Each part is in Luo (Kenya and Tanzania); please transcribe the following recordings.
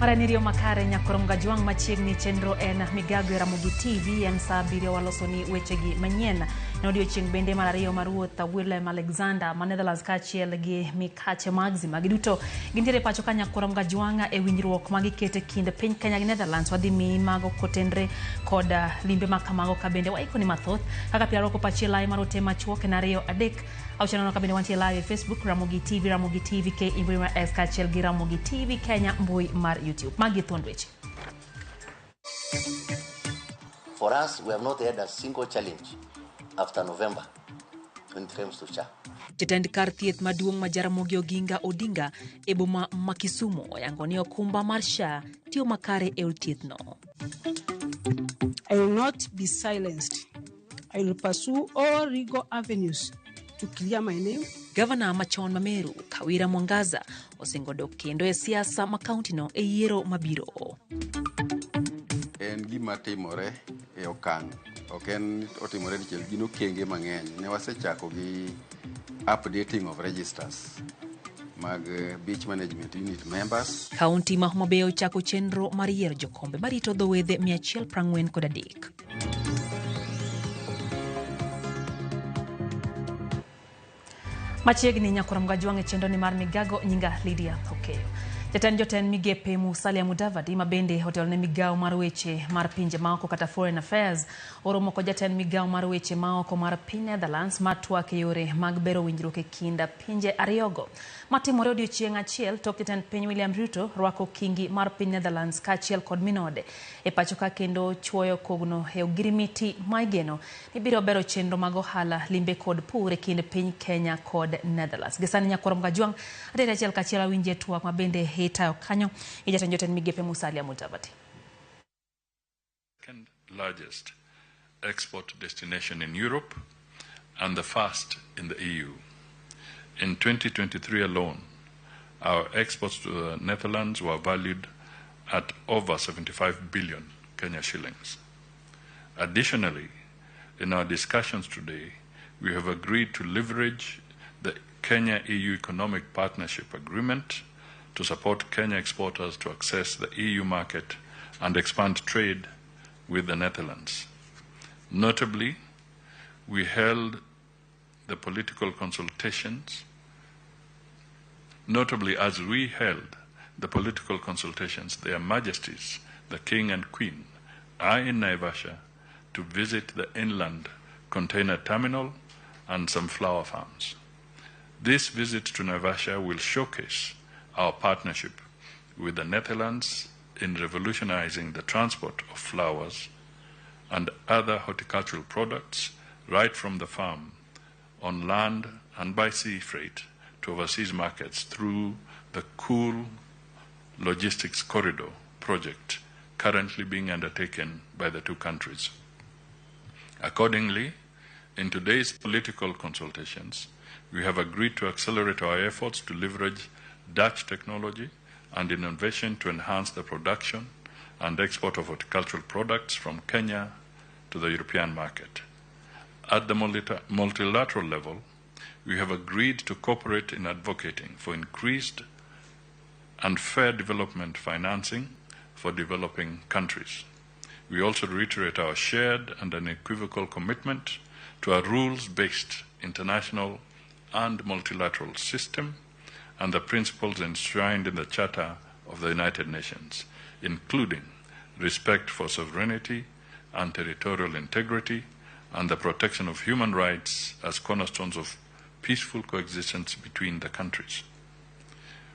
Maranirio makare nyakorom gajwang' machiegni chenro en Migago e Ramogi TV en saa abiriyo waloso ni wechegi manyien. Ne odiochieng' bende mar ariyo mar ruoth Willem Alexander ma Netherlands kaachiel gi Mikache Maxima. Giduto gintiere pacho ka nyakorom gajwang' e winjruok ma giketo e kind piny Kenya gi Netherlands. Wadhi miyi mago kotenre kod limbe ma kamago ka bende waikoni mathoth kaka piero ariyo kopachiel lai mar ote machuok en 2 3 6 nono ka bende wantie live e Facebook Ramogi TV, Ramogi TV KE mbui mar X kaachiel gi Ramogi TV Kenya mbui mar YouTube. Magi thuond weche. For us, we have not had a single challenge after November when it comes to SHA. Jatend kar thieth maduong' ma Jaramogi Oginga Odinga e boma ma Kisumu oyango ni okumba mar SHA tiyo makare e od thieth no. I will not be silenced. I will pursue all legal avenues to clear my name. Gavana machon ma Meru, Kawira Mwangaza, osingo dok kendo e siasa ma kauntino e yiero mabiro. En gima timore e okang', ok en otimore dichiel, gin okenge mang'eny. Ne wasechako gi updating of registers mag Beach Management Unit members. Kaunti ma Homa Bay ochako chenro mar yiero jokombe marito dho wedhe 143. Machiegni nyakorom gajwang' e chenro ni mar Migago, nyinga Lydia Okeyo. Jatend jotend migepe Musalia Mudavadi ma bende otelo ne migawo mar weche mar pinje maoko kata Foreign Affairs oromo kod jatend migawo mar weche maoko mar piny Netherlands mar twak e yore mag bero winjruok e kind pinje ariyogo. Matimore odiochieng' achiel tok jatend piny William Ruto rwako kingi mar piny Netherlands kaachiel kod minode e pacho ka kendo chuoyo kogno e ogirimiti ma igeno ni biro bero chenro mag ohala, limbe kod pur e kind piny Kenya kod Netherlands. Gisani nyakorom gajwang' atere achiel kachiel awinje twak ma bende itayo kanyo gi jatend jotend migepe Musalia Mudavadi. Second largest export destination in Europe and the first in the EU. In 2023 alone, our exports to the Netherlands were valued at over 75 billion Kenya shillings. Additionally, in our discussions today, we have agreed to leverage the Kenya-EU Economic Partnership Agreement to support Kenya exporters to access the EU market and expand trade with the Netherlands. Notably, we held the political consultations. Notably, as we held the political consultations, Their Majesties, the King and Queen, are in Naivasha to visit the inland container terminal and some flower farms. This visit to Naivasha will showcase our partnership with the Netherlands in revolutionizing the transport of flowers and other horticultural products right from the farm on land and by sea freight to overseas markets through the Cool Logistics Corridor project currently being undertaken by the two countries. Accordingly, in today's political consultations, we have agreed to accelerate our efforts to leverage Dutch technology and innovation to enhance the production and export of horticultural products from Kenya to the European market. At the multilateral level, we have agreed to cooperate in advocating for increased and fair development financing for developing countries. We also reiterate our shared and unequivocal commitment to a rules-based international and multilateral system and the principles enshrined in the Charter of the United Nations, including respect for sovereignty and territorial integrity and the protection of human rights as cornerstones of peaceful coexistence between the countries.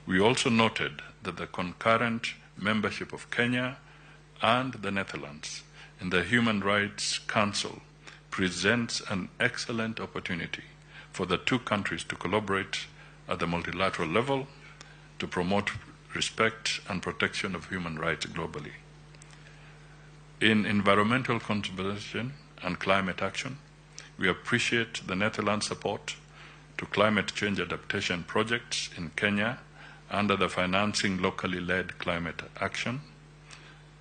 We also noted that the concurrent membership of Kenya and the Netherlands in the Human Rights Council presents an excellent opportunity for the two countries to collaborate at the multilateral level to promote respect and protection of human rights globally. In environmental conservation and climate action, we appreciate the Netherlands' support to climate change adaptation projects in Kenya under the Financing Locally Led Climate Action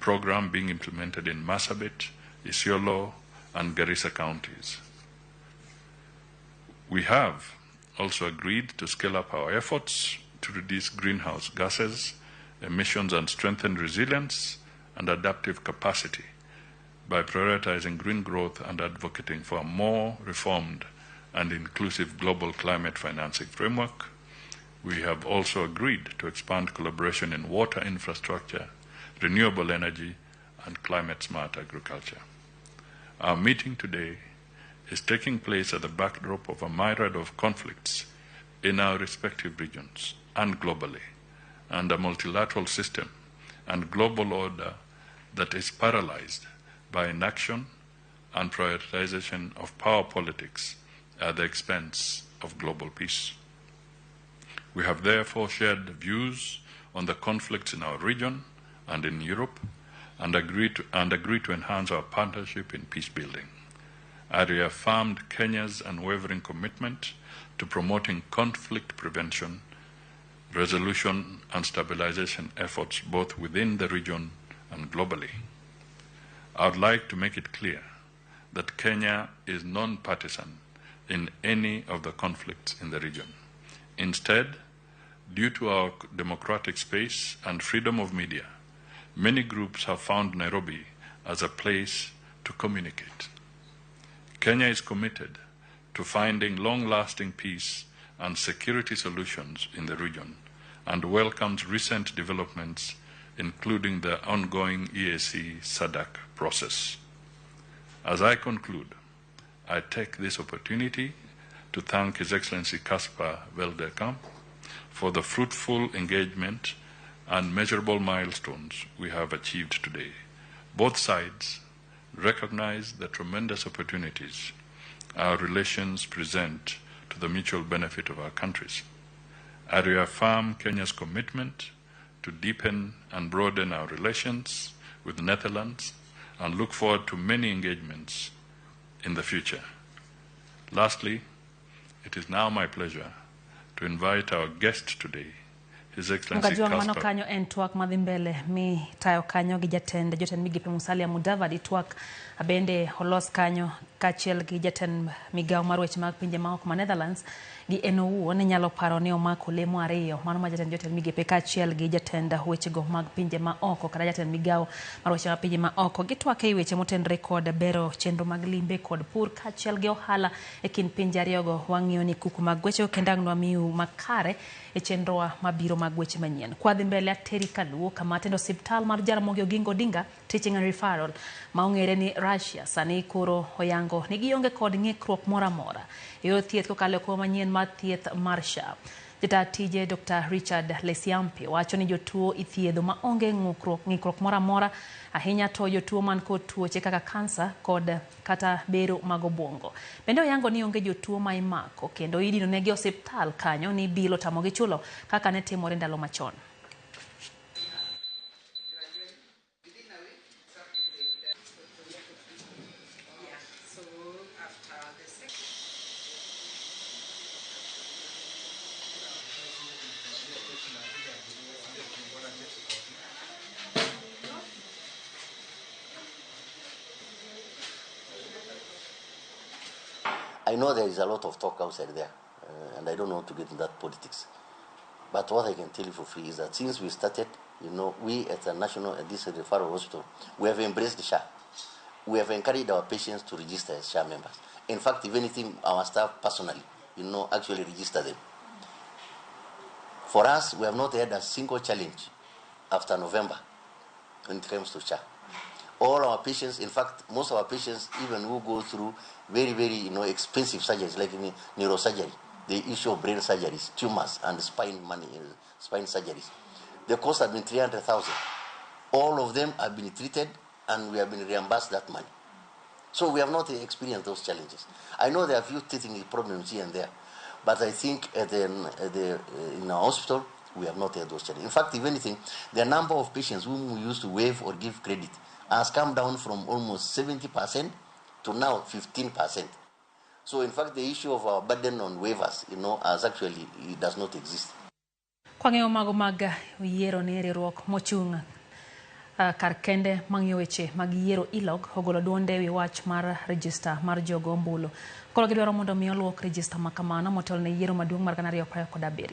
program being implemented in Marsabit, Isiolo, and Garissa counties. We have also agreed to scale up our efforts to reduce greenhouse gases emissions and strengthen resilience and adaptive capacity by prioritizing green growth and advocating for a more reformed and inclusive global climate financing framework. We have also agreed to expand collaboration in water infrastructure, renewable energy, and climate-smart agriculture. Our meeting today is taking place at the backdrop of a myriad of conflicts in our respective regions and globally, and a multilateral system and global order that is paralyzed by inaction and prioritization of power politics at the expense of global peace. We have therefore shared views on the conflicts in our region and in Europe, and agreed to enhance our partnership in peace building. I reaffirmed Kenya's unwavering commitment to promoting conflict prevention, resolution, and stabilization efforts both within the region and globally. I would like to make it clear that Kenya is non-partisan in any of the conflicts in the region. Instead, due to our democratic space and freedom of media, many groups have found Nairobi as a place to communicate. Kenya is committed to finding long-lasting peace and security solutions in the region and welcomes recent developments, including the ongoing EAC SADC process. As I conclude, I take this opportunity to thank His Excellency Caspar Veldkamp for the fruitful engagement and measurable milestones we have achieved today. Both sides recognize the tremendous opportunities our relations present to the mutual benefit of our countries. I reaffirm Kenya's commitment to deepen and broaden our relations with the Netherlands and look forward to many engagements in the future. Lastly, it is now my pleasure to invite our guest today, His Excellency Mkajuang mano Caspar. Kanyo en twak madhi mbele mi tayo kanyo gi jatend jotend migepe Musalia Mudavadi. Twak bende olos kanyo kaachiel gi jatend migawo mar weche mag pinje maoko ma Netherlands gi en owuon inyalo paro ni omako lemo ariyo mano ma jatend jotend migepe kaachiel gi jatend wechego mag pinje ma oko kata jatend migawo mar weche mag pinje ma oko gitwak e weche motenore kod bero chenro mag limbe kod pur kaachiel gi ohala e kind pinje ariyogo. Wang'iyo ni kuku mag wechego kendo ang' nwamiu makare e chenrowa mabiro mag weche manyien. Kwadhi mbele ateri kaluo kama tendo osiptal mar Jaramogi Oginga Odinga Teaching and Referral ma ong'ere ni Russia sani koro oyango ni gionge kod ng'ikruok moro amora e yor thieth kokalo e kowo manyien mar thieth mar SHA. Jata tije Dr. Richard Lesiampe wacho ni jotuo ithiedho ma onge ng'ikruok moro amora ahinya to jotuo man kod tuoche kaka kansa kod kata bero mag obwongo. Bende oyango ni onge jotuo ma imako kendo idino negi osiptal kanyo ni bilo tamogi chulo kaka ne timore ndalo machon. I know there is a lot of talk outside there, and I don't want to get into that politics. But what I can tell you for free is that since we started, you know, we at the National, at this referral hospital, we have embraced the SHA. We have encouraged our patients to register as SHA members. In fact, if anything, our staff personally, you know, actually register them. For us, we have not had a single challenge after November when it comes to SHA. All our patients, in fact, most of our patients, even who go through very, very, you know, expensive surgeries like neurosurgery, the issue of brain surgeries, tumors, and spine surgeries, the cost has been 300,000. All of them have been treated, and we have been reimbursed that money. So we have not experienced those challenges. I know there are a few teething problems here and there, but I think in our hospital, we have not had those challenges. In fact, if anything, the number of patients whom we used to waive or give credit has come down from almost 70% to now 15%. So in fact, the issue of our burden on waivers, you know, as actually it does not exist. Kwang'eyo mago mag yiero ni riwruok mochung' Kar kende mang'iyo weche mag yiero ILOG ogolo duonde ewi wach mar rejista mar jogo ombulu. Koro gidwaro mondo mi oluok rejista ma kamano motelo ne yiero maduong' mar 2027.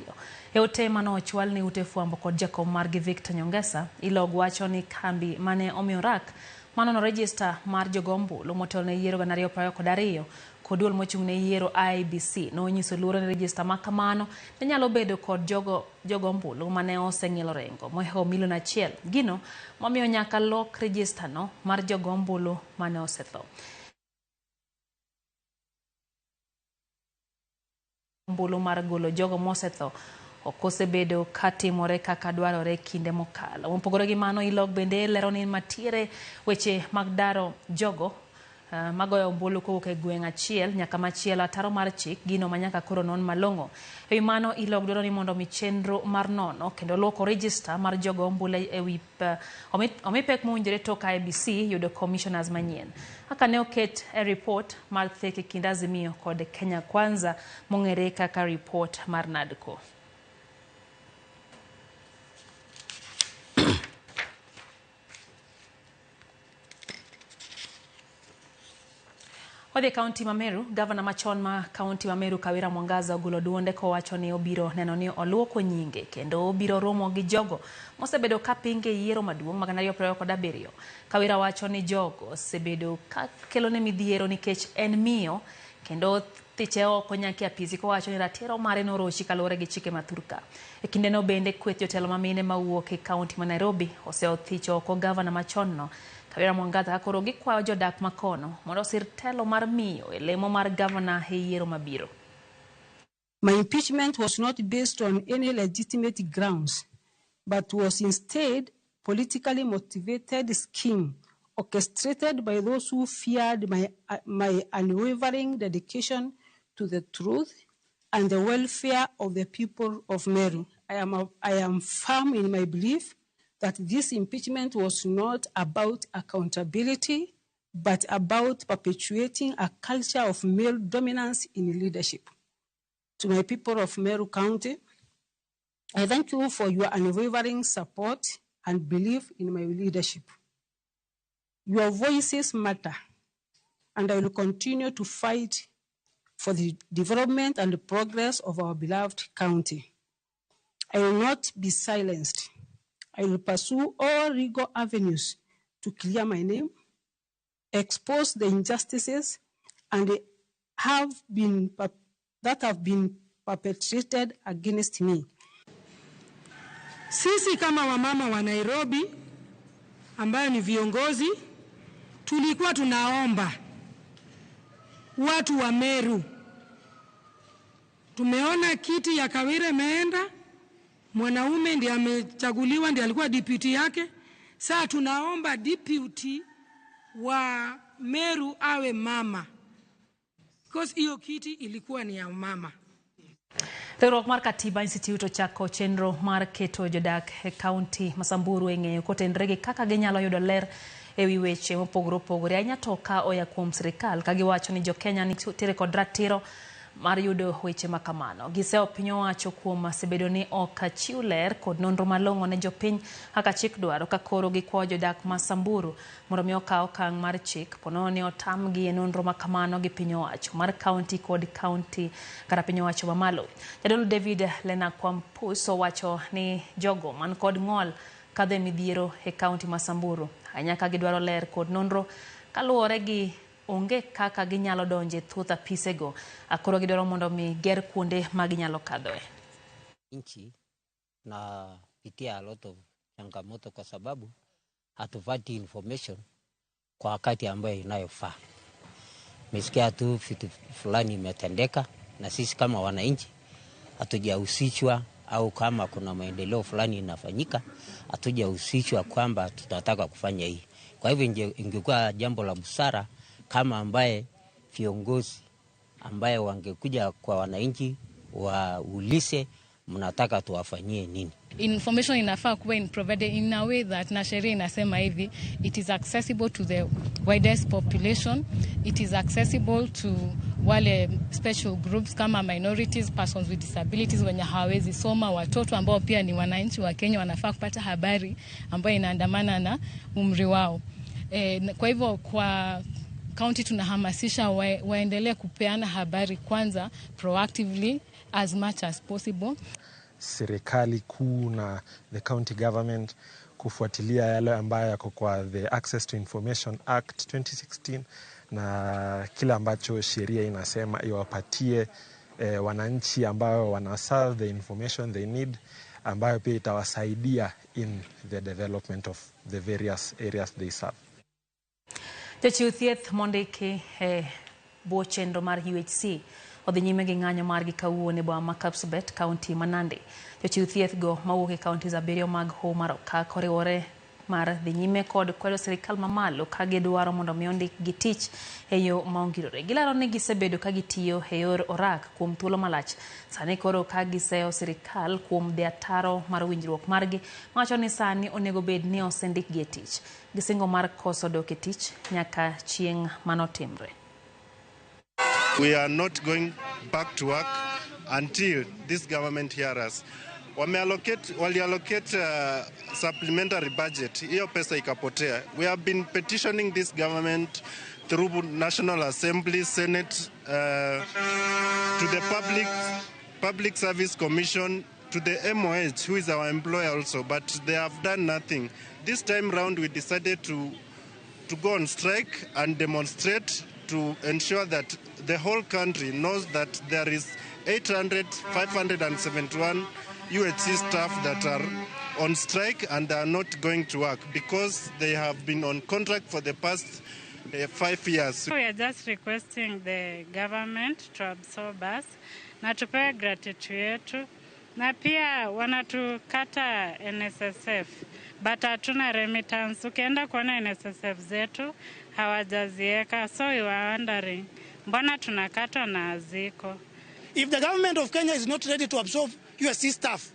E ote mane ochwal ne ute fwambo kod jakom margi Victor Nyongesa, ILOG wacho ni kambi mane omiyo rak manono rejista mar jogo ombulu motelo ne yiero 2022 kod duol mochung' ne yiero IEBC nonyiso luoro ni rejista ma kamano ne nyalo bedo kod jogo ombulu mane oseng'ielo rengo mohewo milion 1, gino momiyo nyaka lok rejista no mar jogo ombulu mane osetho. Ombulu mar golo jogo mosetho ok osebedo katimore kaka dwarore kinde mokalo. Mopogore gi mano, ILOG bende lero ni matiere weche mag daro jogo magoyo ombulu kowuok e gweng' achiel nyaka machielo ataro mar chik, gino ma nyaka koro non malong'o. Ewi mano, ILOG dwaro ni mondo mi chenro mar nono kendo luoko rejista mar jogo ombulu ewi omi pek mowinjore tok IEBC yudo commissioners manyien. Kaka ne oket e report mar thek e kind Azimio kod Kenya Kwanza mong'ere kaka report mar NADCO. Odhi e kaunti ma Meru, gavana machon ma kaunti ma Meru Kawira Mwangaza ogolo duonde kowacho ni obiro neno ni oluoko nyinge kendo obiro romo gi jogo mosebedo ka pinge yiero maduong' mag 2027. Kawira wacho ni jogo osebedo ka kelone midhiero nikech en miyo kendo thiche oko nyaka e apisi kowacho ni ratiro mare norochi kaluwore gi chike ma thurka. E kindeno bende kweth jotelo ma mine mawuok e kaunti ma Nairobi oseothicho oko gavana machon no Kawira Mwangaza koro gikwayo jodak makono mondo osir telo mar miyo e lemo mar gavana e yiero mabiro. My impeachment was not based on any legitimate grounds, but was instead politically motivated scheme orchestrated by those who feared my unwavering dedication to the truth and the welfare of the people of Meru. I am firm in my belief that this impeachment was not about accountability, but about perpetuating a culture of male dominance in leadership. To my people of Meru County, I thank you for your unwavering support and belief in my leadership. Your voices matter, and I will continue to fight for the development and the progress of our beloved county. I will not be silenced. I will pursue all legal avenues to clear my name, expose the injustices and that have been perpetrated against me. Sisi kama wamama wa Nairobi ambayo ni viongozi, tulikuwa tunaomba watu wa Meru. Tumeona kiti ya Kawira imeenda, mwanaume ndiye amechaguliwa, ndiye alikuwa deputy yake. Sasa tunaomba deputy wa Meru awe mama, because hiyo kiti ilikuwa ni ya mama. Riwruok mar Katiba Institute ochako chenro mar keto jodak e kaunti ma Samburu e ng'eyo kotenore gi kaka ginyalo yudo ler ewi weche mopogore opogore ahinya to ka oya kuom sirikal, ka giwacho ni jokenya nitiere kod ratiro mar yudo weche ma kamano. Gisewo piny owacho kuom osebedo ni ok chiw ler kod nonro malong'o ne jopiny kaka chik dwaro, ka koro gikwayo jodak ma Samburu mondo mi okaw okang' mar chik ponono ni otamgi e nonro ma kamano gi piny owacho mar kaunti kod kaunti kata piny owacho mamalo. Jadolo David Lenakwampus owacho ni jogo man kod ng'ol kadho e midhiero e kaunti ma Samburu ahinya ka gidwaro ler kod nonro kaluwore gi onge kaka ginyalo donje thoth apisego. Koro gidwaro mondo mi ger kuonde ma ginyalo kadhoe. Nchi na pitia a lot of changamoto kwa sababu hatupati information kwa wakati ambayo inayofaa. Mesikia tu vitu fulani imetendeka na sisi kama wananchi hatujahusishwa, au kama kuna maendeleo fulani inafanyika hatujahusishwa kwamba tutataka kufanya hii. Kwa hivyo ingekuwa jambo la busara kama ambaye viongozi ambaye wangekuja kwa wananchi waulize mnataka tuwafanyie nini. Information inafaa kuwa in provided in a way that, na sheria inasema hivi, it is accessible to the widest population, it is accessible to wale special groups kama minorities, persons with disabilities wenye hawawezi soma, watoto ambao pia ni wananchi wa Kenya wanafaa kupata habari ambayo inaandamana na umri wao. Kwa hivyo kwa county tunahamasisha waendelee kupeana habari kwanza proactively as much as possible. Serikali kuu na the county government kufuatilia yale ambayo yako kwa the Access to Information Act 2016 na kile ambacho sheria inasema iwapatie wananchi ambayo wana serve the information they need, ambayo pia itawasaidia in the development of the various areas they serve. Jochiw thieth mondiki e bwo chenro mar UHC odhi nyime gi ng'anyo margi kawuono e boma ma Kapsabet, kaunti ma Nandi. Jochiw thieth go mawuok e kauntis 7 mag Hoho mar Okak oriwore mar dhi nyime kod kwedo sirikal mamalo ka gidwaro mondo mi ondikgi tich e yo ma ongirore. Gilero ni gisebedo ka gitiyo e yor orak kuom thuolo malach. Sani koro ka giseyo sirikal kuom dhi ataro mar winjruok margi, wacho ni sani onego bed ni osendikgi e tich. Gisingo mar koso dok e tich nyaka chieng' manotimre. We are not going back to work until this government hears us. Waliallocate supplementary budget, hiyo pesa ikapotea. We have been petitioning this government through National Assembly, Senate, to the Public Service Commission, to the MOH, who is our employer also, but they have done nothing. This time round, we decided to go on strike and demonstrate to ensure that the whole country knows that there is 571 UHC staff that are on strike and they are not going to work because they have been on contract for the past 5 years. We are just requesting the government to absorb us na tupewe gratitude yetu, na pia wanatukata NSSF but hatuna remittance. Ukienda kuona NSSF zetu hawajazieka, so we were wondering mbona tunakatwa na haziko. If the government of Kenya is not ready to absorb USC staff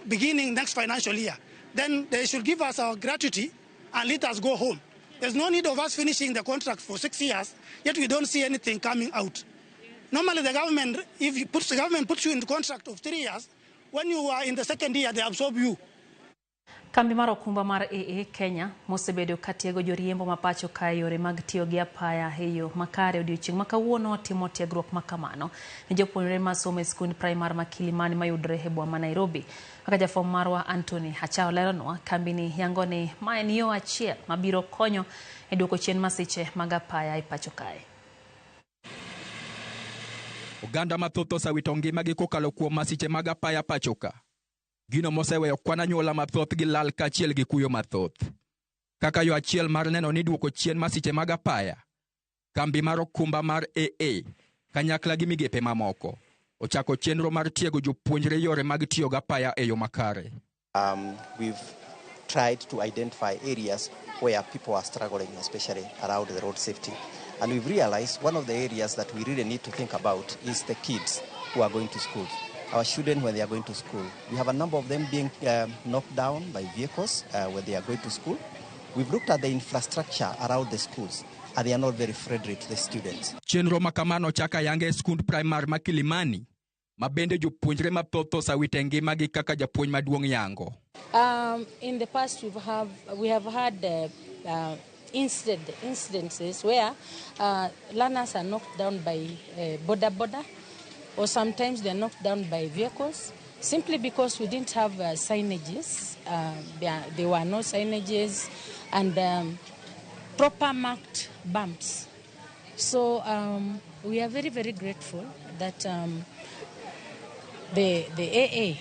beginning next financial year, then they should give us our gratuity and let us go home. There's no need of us finishing the contract for 6 years, yet we don't see anything coming out. Normally the government, if you put, the government puts you in the contract of 3 years, when you are in the second year, they absorb you. Kambi mar okumba mar AA Kenya mosebedo katiego joriembo mapacho kae yore mag tiyo gi apaya e yo makare odiochieng' ma kawuono timo tiegruok makamano ne jopuonjre masomo e skund primar ma Kilimani mayudore e boma ma Nairobi. Kaka jafwambo marwa Anthony Achao leronwa, kambini yango ni ma en yo achiel mabiro konyo e duoko chien masiche mag apaya e pacho kae. Oganda mathoth osewito ngimagi kokalo kuom masiche mag apaya pacho ka. Gino moseweyo kwan anyuola mathoth gi lal kaachiel gi kuyo mathoth. Kaka yo achiel mar neno ni duoko chien masiche mag apaya, kambi mar okumba mar AA kanyakla gi migepe mamoko ochako chenro mar tiego jopuonjre yore mag tiyo gi apaya e yo makare. We've tried to identify areas where people are struggling, especially around the road safety. And we've realized one of the areas that we really need to think about is the kids who are going to school. Our children, when they are going to school, we have a number of them being knocked down by vehicles when they are going to school. We've looked at the infrastructure around the schools, and they are not very friendly to the students. Chenro makamano chaka yange e skund primar ma Kilimani, ma bende jopuonjre mathoth osewito ngimagi kaka japuonj maduong' yango. In the past, we have had incidences where learners are knocked down by boda, or sometimes they are knocked down by vehicles, simply because we didn't have signages. There were no signages and proper marked bumps. So we are very, very grateful that the AA,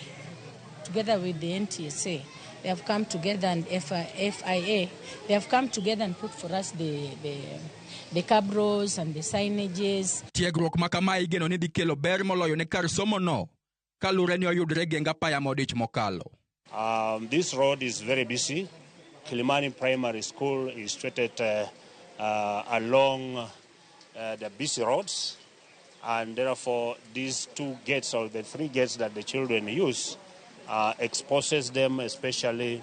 together with the NTSA, they have come together, and FIA, they have come together and put for us the cabros and the signages. Tiegruok makama igeno ni dhi kelo ber moloyo ne kar somo no, kalure ni oyudre geng apaya modich mokalo. This road is very busy. Kilimani Primary School is situated along the busy roads, and therefore these two gates or the three gates that the children use exposes them, especially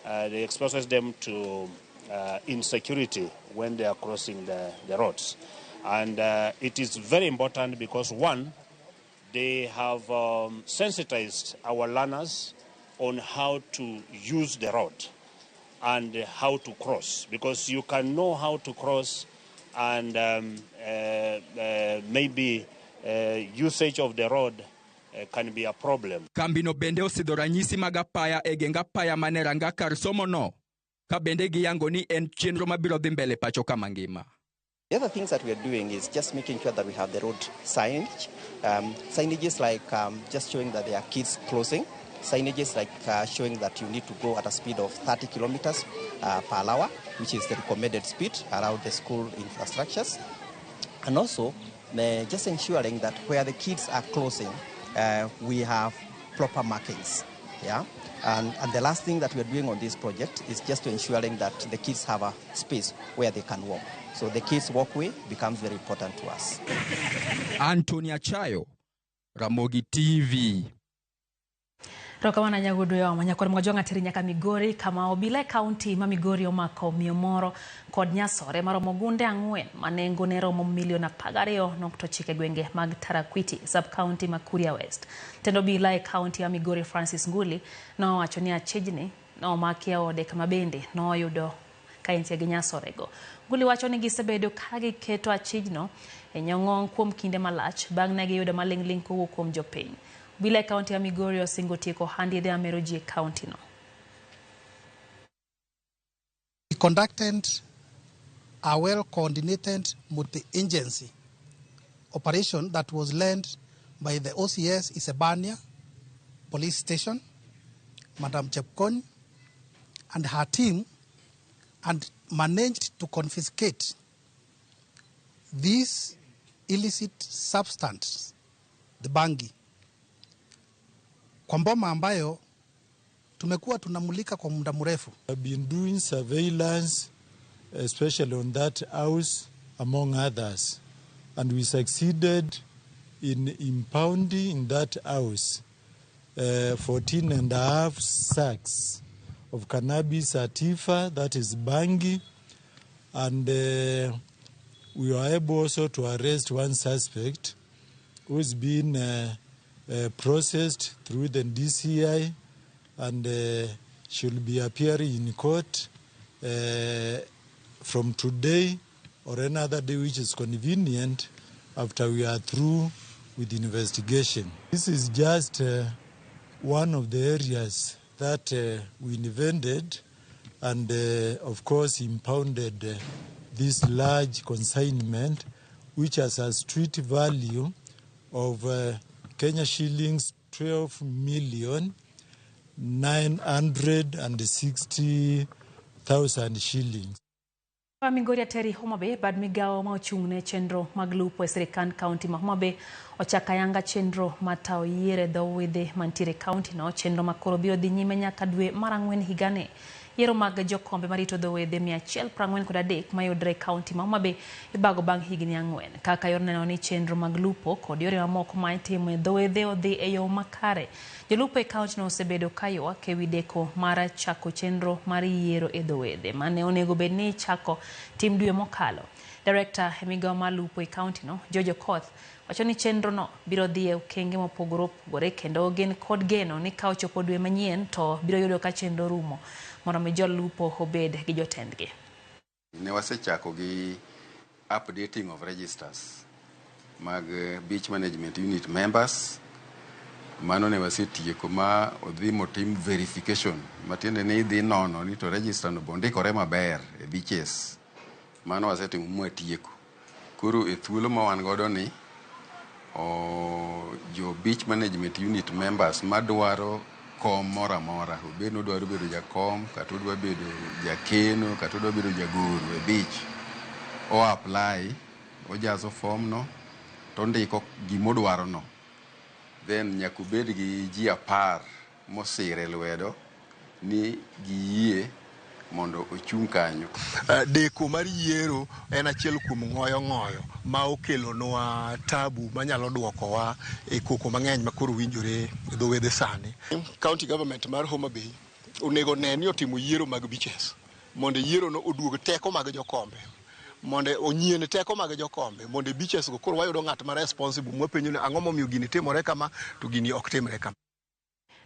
they exposes them to insecurity when they are crossing the roads. And it is very important because, one, they have sensitized our learners on how to use the road and how to cross, because you can know how to cross and maybe usage of the road can be a problem. Kambino bende osidho ranyisi mag apaya e geng apaya mane ranga kar somo no, ka bende giyango ni en chenro mabiro dhi mbele pacho ka mangima. The other things that we are doing is just making sure that we have the road signage. Signages like just showing that there are kids closing. Signages like showing that you need to go at a speed of 30 kilometers per hour, which is the recommended speed around the school infrastructures. And also, just ensuring that where the kids are closing, we have proper markings. Yeah? And the last thing that we are doing on this project is just to ensuring that the kids have a space where they can walk. So the kids' walkway becomes very important to us. Anthony Achayo, Ramogi TV. Rokamana nyagudu ya nyakwar mwajwanga teri nyaka Migori kama obila e kaunti ma Migori omako miyo moro kod nyasore maromo gunde 4 manengo ne romo milion 12.9 gwenge mag Tarakwiti sub county ma Kuria West. Tendo obila e kaunti ya Migori Francis Nguli nowacho ni achijni nomaki e ode kama bende noyudo ka entie gi nyasorego. Nguli wacho ni gisebedo ka giketo achijno e nyong'ong kuom kinde malach bang' ne giyudo maling'ling' kowuok kuom jopiny. Obila e kaunti ya Migori osingo tieko ohand yedhe mamero ji e kaunti no. We conducted a well-coordinated multi-agency operation that was led by the OCS Isebania Police Station, Madam Chepkony, and her team, and managed to confiscate this illicit substance, the bangi, kwa mboma ambayo tumekuwa tunamulika kwa muda mrefu. I've been doing surveillance, especially on that house, among others, and we succeeded in impounding in that house 14.5 sacks of cannabis sativa, that is bangi, and we were able also to arrest one suspect who has been processed through the DCI, and she'll be appearing in court from today or another day which is convenient after we are through with the investigation. This is just one of the areas that we invented and of course impounded this large consignment, which has a street value of Kenya shillings 12,960,000 shillings. Migori Terry Homa Bay bad migawo ma ochung' ne chenro mag lupo e sirikand kaunti ma Homa Bay ochako ayanga chenro mar tawo yier e dho wedhe mantiere e kaunti no, chenro ma koro biro dhi nyime nyaka dwe mar 4 higani. Yiero mag jokombe marito dho wedhe 143 mayudore e kaunti ma Homa Bay ibago bang' higni 4 kaka yor neno ni chenro mag lupo kod yore mamoko ma itimo e dho wedhe odhi e yo makare. Jolupo e kaunti no osebedo ka ywak ewi deko mar chako chenro mar yiero e dho wedhe mane onego bed ni ichako tim dwe mokalo. Director e migawo mar lupo e kaunti no, George Okoth, wacho ni chenro no biro dhi e okenge mopogore opogore kendo gin kod geno ni ka ochopo dwe manyien to biro yudo ka chenro rumo mondo mi jolupo obed gi jotendgi. Ne wasechako gi updating of registers mag Beach Management Unit members. Mano ne wasetieko ma odhi motim verification, matiende ni idhi nono ni to register no bondikore maber e beaches. Mano wasetimo mwatieko. Koro e thuolo ma wan godo ni jo Beach Management Unit members madwaro kom moro amora, obed ni odwaro bedo jakom, kata odwa bedo jakeno, kata odwa bedo jagoro e beach, o apply, ojazo form no, to ondiko gimodwaro no. Then nyaka obed gi ji 10 mosire lwedo ni giyie mondo ochung' kanyo. Deko mar yiero en achiel kuom ng'oyo ng'oyo ma okelonwa tabu manyalo duokowa e koko mang'eny ma koro winjore e dho wedhe sani. County government mar Homa Bay onego ne ni otimo yiero mag beaches mondo yiero no oduog teko mag jokombe mondo onyien teko mag jokombe mondo e beaches go koro wayudo ng'at ma responsible mwapenjo ni ang'o momiyo gini timore kama to gini ok timre kama.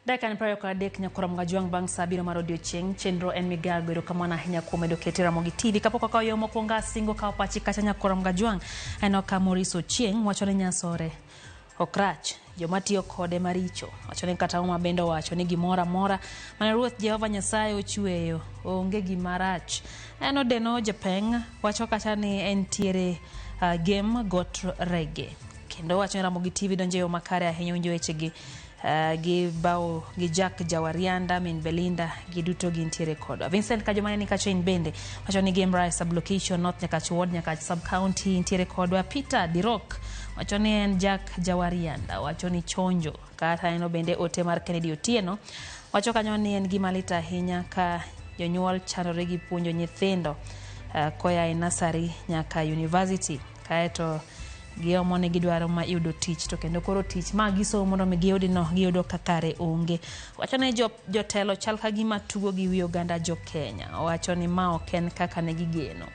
Dakika ni 23 nyakora Mgajwang' bang' saa 7 mar odiochieng'. Chenro en migago. Erokamano ahinya kuom medo kete Ramogi TV. Kapok wakawo yo mokwongo asingo kawo pachi kacha nyakora Mgajwang'. Aneno ka Maurice Ochieng' wacho ni Nyasore ok rach, joma tiyo kode maricho. Wacho ni kata Uma bende owacho ni gimoro amora mane Ruoth Jehova Nyasaye ochweyo onge gima rach. Aneno Deno Japeng' wacho kacha ni entiere Gem Got Rege. Kendo wacho ni Ramogi TV donjo e yo makare ahinya winjo wechegi gi bao gi Jack Jawarianda, min Belinda, giduto gintiere kodwa. Vincent Kajomane ni kacha in bende wacho ni Game Rice sublocation North Nyakach Ward Nyakach sub county ntiere kodwa. Peter Dirok wacho ni en Jack Jawarianda, wacho ni chonjo. Kata en bende ote mar Kennedy Otieno wacho kanyo ni en gima lit ahinya ka jonyuol chandore gi puonjo nyithindo koya e nursery nyaka university, kaeto giomo ni gidwaro ma yudo tich to kendo koro tich ma gisomo mondo mi giyudi no giyudo ka kare onge. Wacho ni jotelo chal ka gima tugo gi wi oganda jo Kenya. Owacho ni ma ok en kaka ne gigeno.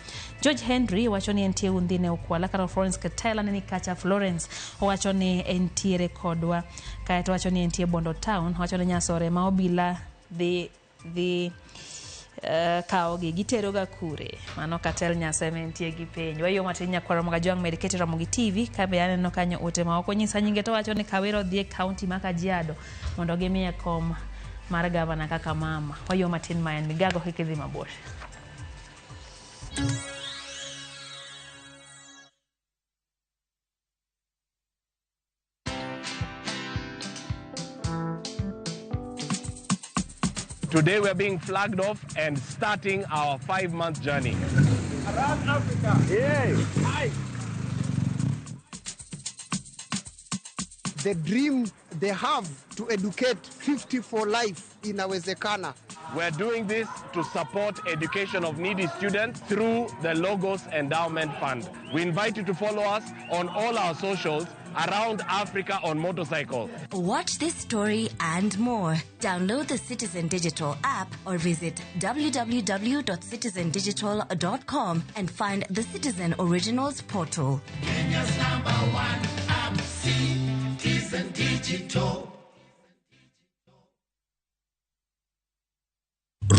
George Henry wacho ni entie Undhine Okwala. Kata Florence Ketela ne ni kacha Florence owacho ni entiere kodwa. Kaeto wacho ni entie Bondo Town. Wacho ni Nyasore ma obila dhi kawogi giteroga kure. Mano Katel Nyaseme entie gi penjo. Wayo matin nyakwaro Mgajwang' med kete Ramogi TV. Kabe aneno kanyo ote ma ok onyisa nyinge to wacho ni Kawero dhi e county ma Kajiado mondo gimiye kom mar gavana kaka mama. Wayo matin ma en migago kik idhi mabor. Today we are being flagged off and starting our 5-month journey. Around Africa. Yay. Hi. The dream they have to educate 50 for life inawezekana. We're doing this to support education of needy students through the Logos Endowment Fund. We invite you to follow us on all our socials around Africa on motorcycle. Watch this story and more. Download the Citizen Digital app or visit www.citizendigital.com and find the Citizen Originals portal. Kenya's number one app, Citizen Digital.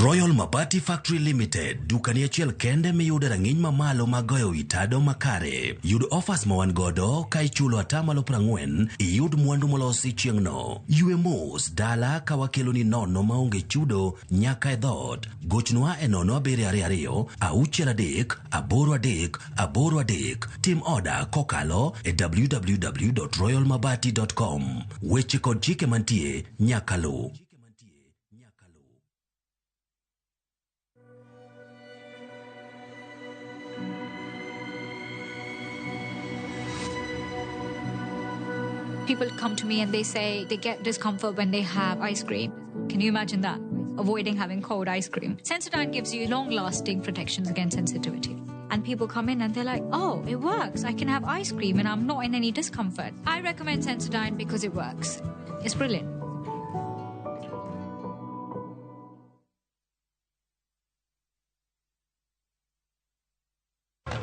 Royal Mabati Factory Limited, dukani achiel kende miyude rang'iny mamalo mag goyo wi tado makare. Yud offers ma wan godo ka ichulo 40% iyud mwandu molosi chieng'no. Ywe mos dala ka wakeloni nono maonge chudo nyaka e dhoot. Gochnwa e 0722 63 83 83. Tim oda kokalo e www.royalmabati.com. Weche kod chike mantie nyaka luw. People come to me and they say they get discomfort when they have ice cream. Can you imagine that? Avoiding having cold ice cream. Sensodyne gives you long-lasting protections against sensitivity. And people come in and they're like, oh, it works. I can have ice cream and I'm not in any discomfort. I recommend Sensodyne because it works. It's brilliant.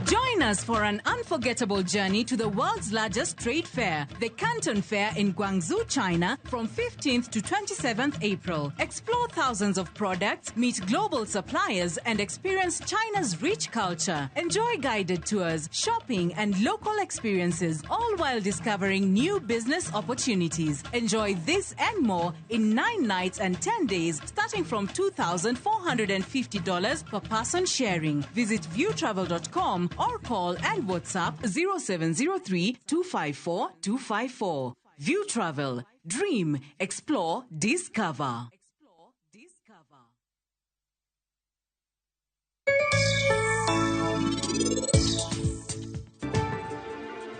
Join us for an unforgettable journey to the world's largest trade fair, the Canton Fair in Guangzhou, China, from 15th to 27th April. Explore thousands of products, meet global suppliers, and experience China's rich culture. Enjoy guided tours, shopping, and local experiences, all while discovering new business opportunities. Enjoy this and more in 9 nights and 10 days, starting from $2,450 per person sharing. Visit viewtravel.com or call and WhatsApp 0703 254 254. View Travel. Dream. Explore. Discover.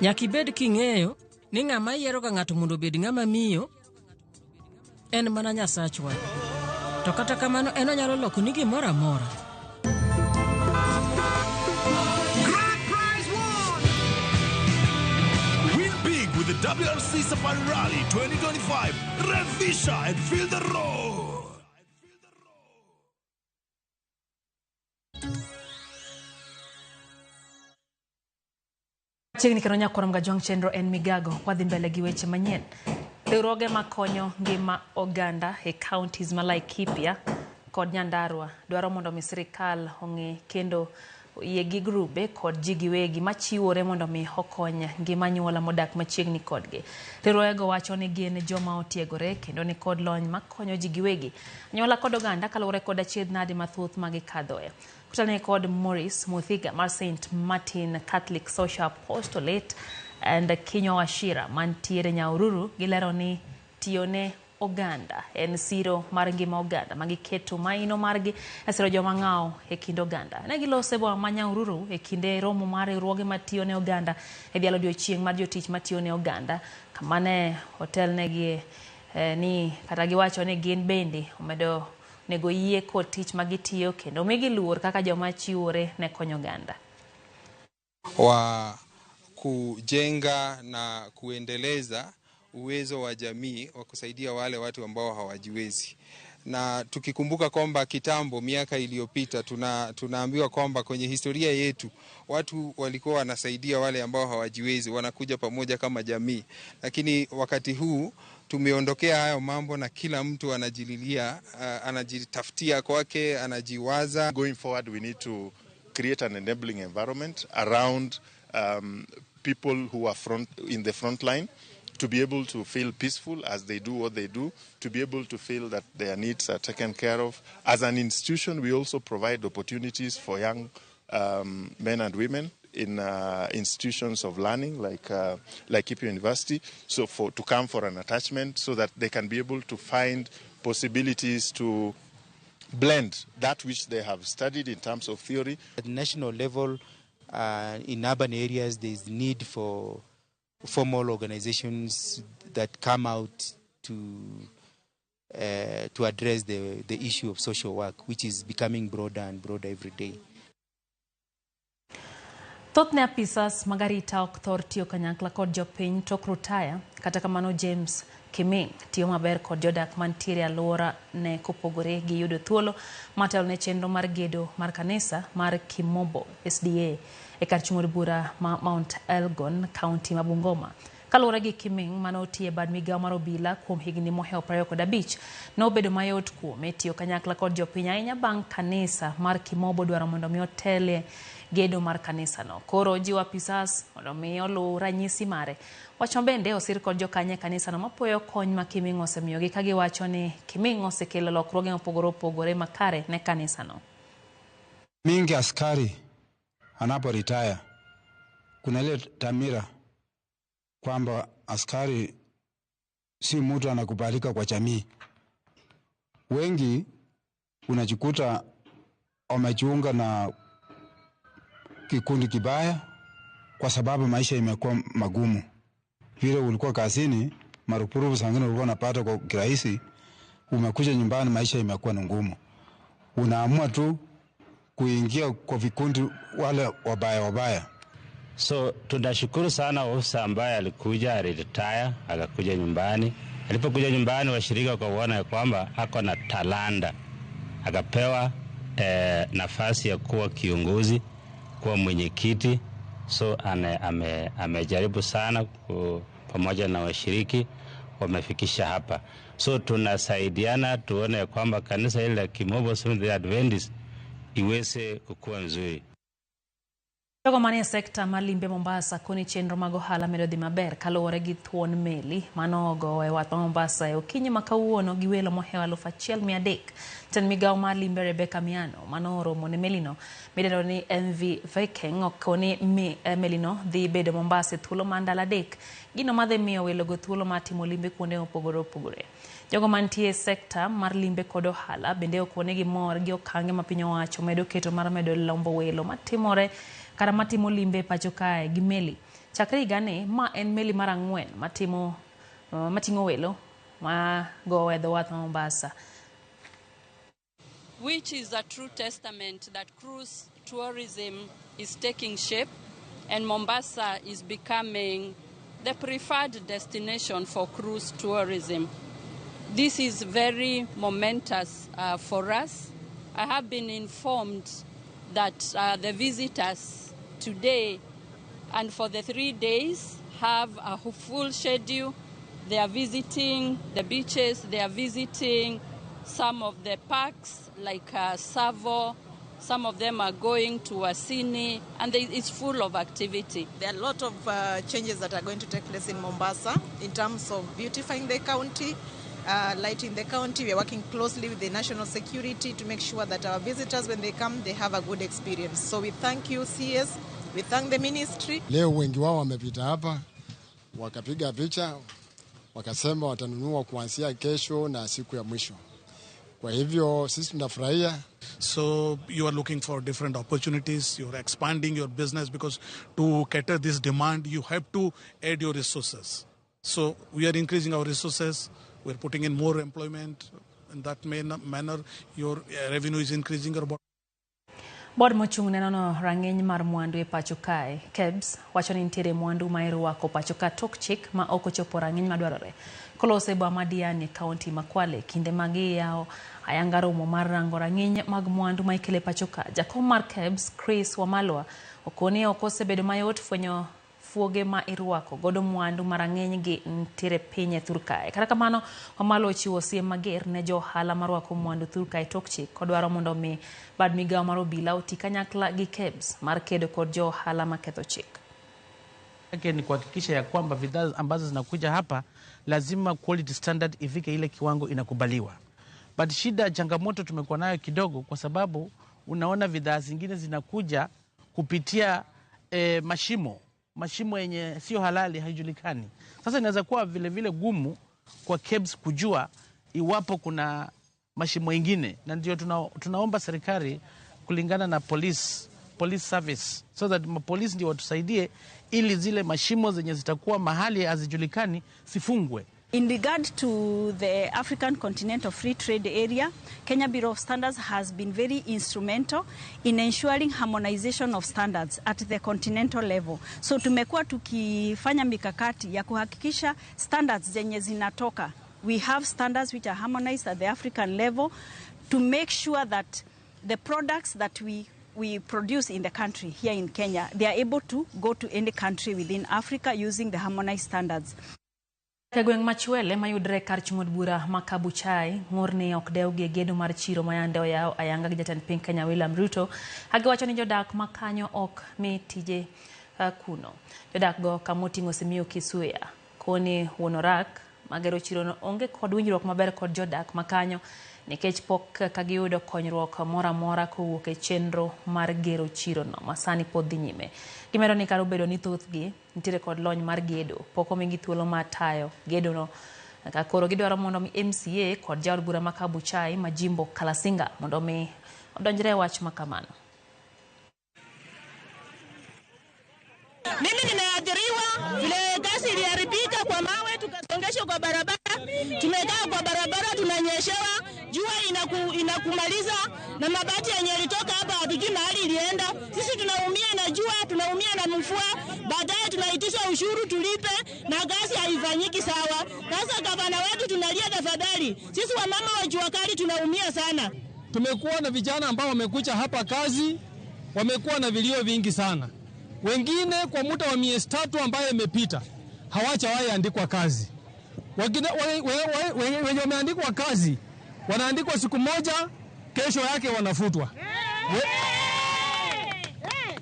Nyaka ibed king'eyo ni ng'ama yiero ga ng'ato mondo obed ng'ama miyo en mana Nyasachwa. To kata kamano en onyalo loko ni gimoro amora. with the WRC Safari Rally 2025. Revisha and feel the road. Chiegni kendo nyakwarom Gajwang' chenro en migago wadhi mbele gi weche manyien. Riwruoge makonyo ngima oganda e counties ma Laikipia kod Nyandarua dwaro mondo mi sirikal ong'e kendo oyie gi grube kod ji giwegi machiwore mondo mi okony ngima anyuola modak machiegni kodgi. Riwruogego wacho ni gin joma otiegore kendo ni kod lony makonyo ji giwegi, anyuola kod oganda kaluwore kod achiedh nade mathoth ma gikadhoe. Kutane kod Maurice Muthiga mar St. Martin Catholic Social Apostolate and Kinyua Wachira mantiere Nyahururu gilero ni tiyone oganda en siro mar ngima oganda magiketo maino margi e siro joma ng'awo e kind oganda. Ne gilose boma ma Nyahururu e kinde romo mar riwruoge matiyo ne oganda e dhialo odiochieng' mar jotich matiyo ne oganda kama ne otelnegi ni kata giwacho ni gin bende omedo nego yie kod tich magitiyo kendo migi luor kaka joma chiwore ne konyo oganda. Wa kujenga na kuendeleza uwezo wa jamii wa kusaidia wale watu ambao hawajiwezi. Na tukikumbuka kwamba kitambo miaka iliyopita tunaambiwa kwamba kwenye historia yetu watu walikuwa wanasaidia wale ambao hawajiwezi, wanakuja pamoja kama jamii. Lakini wakati huu tumeondokea hayo mambo na kila mtu anajililia, anajitafutia kwake, anajiwaza. Going forward we need to create an enabling environment around people who are in the front line, to be able to feel peaceful as they do what they do, to be able to feel that their needs are taken care of. As an institution, we also provide opportunities for young men and women in institutions of learning like Laikipia University, so to come for an attachment so that they can be able to find possibilities to blend that which they have studied in terms of theory. At national level, in urban areas, there is need for formal organizations that come out to address the issue of social work, which is becoming broader and broader every day. Thothne apisas mag arita ok thor tiyo kanyakla kod jopiny tok rutaya, kata kamano James Kiming tiyo maber kod jodak mantiere e alwora ne kopogore gi yudo thuolo mar telo ne chenro mar gedo mar kanisa mar Kimobo SDA e kar chung' od bura ma Mount Elgon, kaunti ma Bungoma. Kaluwore gi Kiming mane otiyo e bad migao mar obila kuom higni mohewo 25, nobedo mayot kuome tiyo kanyakla kod jopiny ahinya bang' kanisa mar Kimobo dwaro mondo mi otelie gedo mar kanisano. Koro jiwo apisas mondo mi oluw ranyisi mare. Wach mabende osir kod jokanyo e kanisano mapuoyo kony ma Kiming osemiyogi ka giwacho ni Kiming osekelo lokruoge mopogore opogore makare ne kanisano. Mingi askari anapo retire kuna ile tamira kwamba askari si mtu anakubalika kwa jamii. Wengi unajikuta wamejiunga na kikundi kibaya kwa sababu maisha imekuwa magumu. Vile ulikuwa kazini, marupurupu zingine ulikuwa unapata kwa kirahisi, umekuja nyumbani maisha imekuwa ngumu. Unaamua tu kuingia kwa vikundi wale wabaya wabaya. So tunashukuru sana ofisa ambaye alikuja aliretire akakuja nyumbani. Alipokuja nyumbani washirika wakaona ya kwamba ako na talanta. Akapewa nafasi ya kuwa kiongozi, kuwa mwenyekiti. So amejaribu sana pamoja na washiriki wamefikisha hapa. So tunasaidiana tuone ya kwamba kanisa hili la Kimobo Seventh-day Adventist iweze kukua nzuri. Jogo manie sekta mar limbe Mombasa koni chenro mag ohala medo dhi maber kaluwore gi thuon meli manogo e wath ma Mombasa e okinyi ma kawuono gi welo mohewo 1300. Jatend migao mar limbe Rebecca Miano manoromo ne melino midendo ni MV Viking okoni melino dhi bedo Mombasa e thuolo mar ndalo 3, gino madhi miyo welogo thuolo mar timo limbe kuonde mopogore opogore. Jogo mantie e sekta mar limbe kod ohala bende okone gi mor gi okange ma piny owacho medo keto mar medo lombo welo matimore kata matimo limbe e pacho kae gi meli. Chakre higani ma en meli mar 4 mating'o welo ma gowo e dho wath ma Mombasa. Which is a true testament that cruise tourism is taking shape and Mombasa is becoming the preferred destination for cruise tourism. This is very momentous for us. I have been informed that the visitors today and for the 3 days have a full schedule. They are visiting the beaches, they are visiting some of the parks like Savo. Some of them are going to Wasini, and it's full of activity. There are a lot of changes that are going to take place in Mombasa in terms of beautifying the county, lighting the county. We are working closely with the national security to make sure that our visitors, when they come, they have a good experience. So we thank you, CS. We thank the ministry. Leo wengi wao wamepita hapa, wakapiga picha, wakasema watanunua kuanzia kesho na siku ya mwisho. Kwa hivyo sisi tunafurahia. So you are looking for different opportunities, you are expanding your business, because to cater this demand you have to add your resources. So we are increasing our resources, we are putting in more employment. In that manner your revenue is increasing. Board mochung' ne nono rang'iny mar mwandu e pacho kae, KEBS, wacho ni nitiere mwandu ma irwako pacho ka tok chik ma ok ochopo rang'iny madwarore. Kolose e boma ma Diani e kaunti ma Kwale kinde ma giyawo ayanga romo mar rango rang'iny mag mwandu ma ikelo e pacho ka. Jakom mar KEBS, Chris Wamalwa, okoni ok osebedo mayot fwenyo fuoge ma irwako godo mwandu ma rang'iny gi nitiere piny e thur kae. Kata kamano, Wamalwa ochiwo siem mager ne jo ohala marwako mwandu thur kae tok chik kodwaro mondo mi bad migawo mar obila oti kanyakla gi KEBS mar kedo kod jo ohala maketho chik. Yake ni kuhakikisha ya kwamba bidhaa ambazo zinakuja hapa lazima quality standard ifike ile kiwango inakubaliwa. But shida, changamoto tumekuwa nayo kidogo, kwa sababu unaona bidhaa zingine zinakuja kupitia mashimo yenye sio halali, haijulikani. Sasa inaweza kuwa vile vile gumu kwa KEBS kujua iwapo kuna mashimo mengine, na ndio tunaomba serikali kulingana na police service, so that polisi ndio watusaidie ili zile mashimo zenye zitakuwa mahali hazijulikani sifungwe. In regard to the African Continental Free Trade Area, Kenya Bureau of Standards has been very instrumental in ensuring harmonization of standards at the continental level. So tumekuwa tukifanya mikakati ya kuhakikisha standards zenye zinatoka. We have standards which are harmonized at the African level to make sure that the products that we produce in the country here in Kenya, they are able to go to any country within Africa using the harmonized standards. E gweng' Machwele mayudre kar chung' od bura ma Kabuchai, ng'ur ni ok dewgi e gedo mar chiro mayande oyaw ayanga gi jatend piny Kenya William Ruto, kagiwacho ni jodak ma kanyo ok mi tije kuno. Jodak go kamoting'o Simiyu Kisuya koni wuon orak magero chirono onge kod winjruok maber kod jodak ma kanyo nikech pok kagiyudo konyruok moro amora kowuok e chenro mar gero chirono ma sani pod dhi nyime. Gimedo ni kar obedo ni thothgi nitiere kod lony mar gedo, pok omigi thuolo mar tayo gedono. Ka koro gidwaro mondo mi MCA kod jaod bura ma Kabuchai ma Jimbo Kalasinga mondo mi odonjre e wach ma kamano. Mimi nimeathiriwa vile gasi iliharibika kwa mawe, tukasongeshwa kwa barabara, tumekaa kwa barabara, tunanyeshewa, jua inakumaliza, na mabati yenye yalitoka hapa hatujui mahali ilienda. Sisi tunaumia na jua, tunaumia na mvua, baadaye tunaitishwa ushuru tulipe na gasi haifanyiki sawa. Sasa gavana wetu tunalia, tafadhali. Sisi wamama wa jua kali tunaumia sana. Tumekuwa na vijana ambao wamekuja hapa kazi, wamekuwa na vilio vingi sana. Wengine kwa muda wa miezi 3 ambayo imepita hawajawahi andikwa kazi. Wengine wenye wameandikwa kazi wanaandikwa siku moja, kesho yake wanafutwa.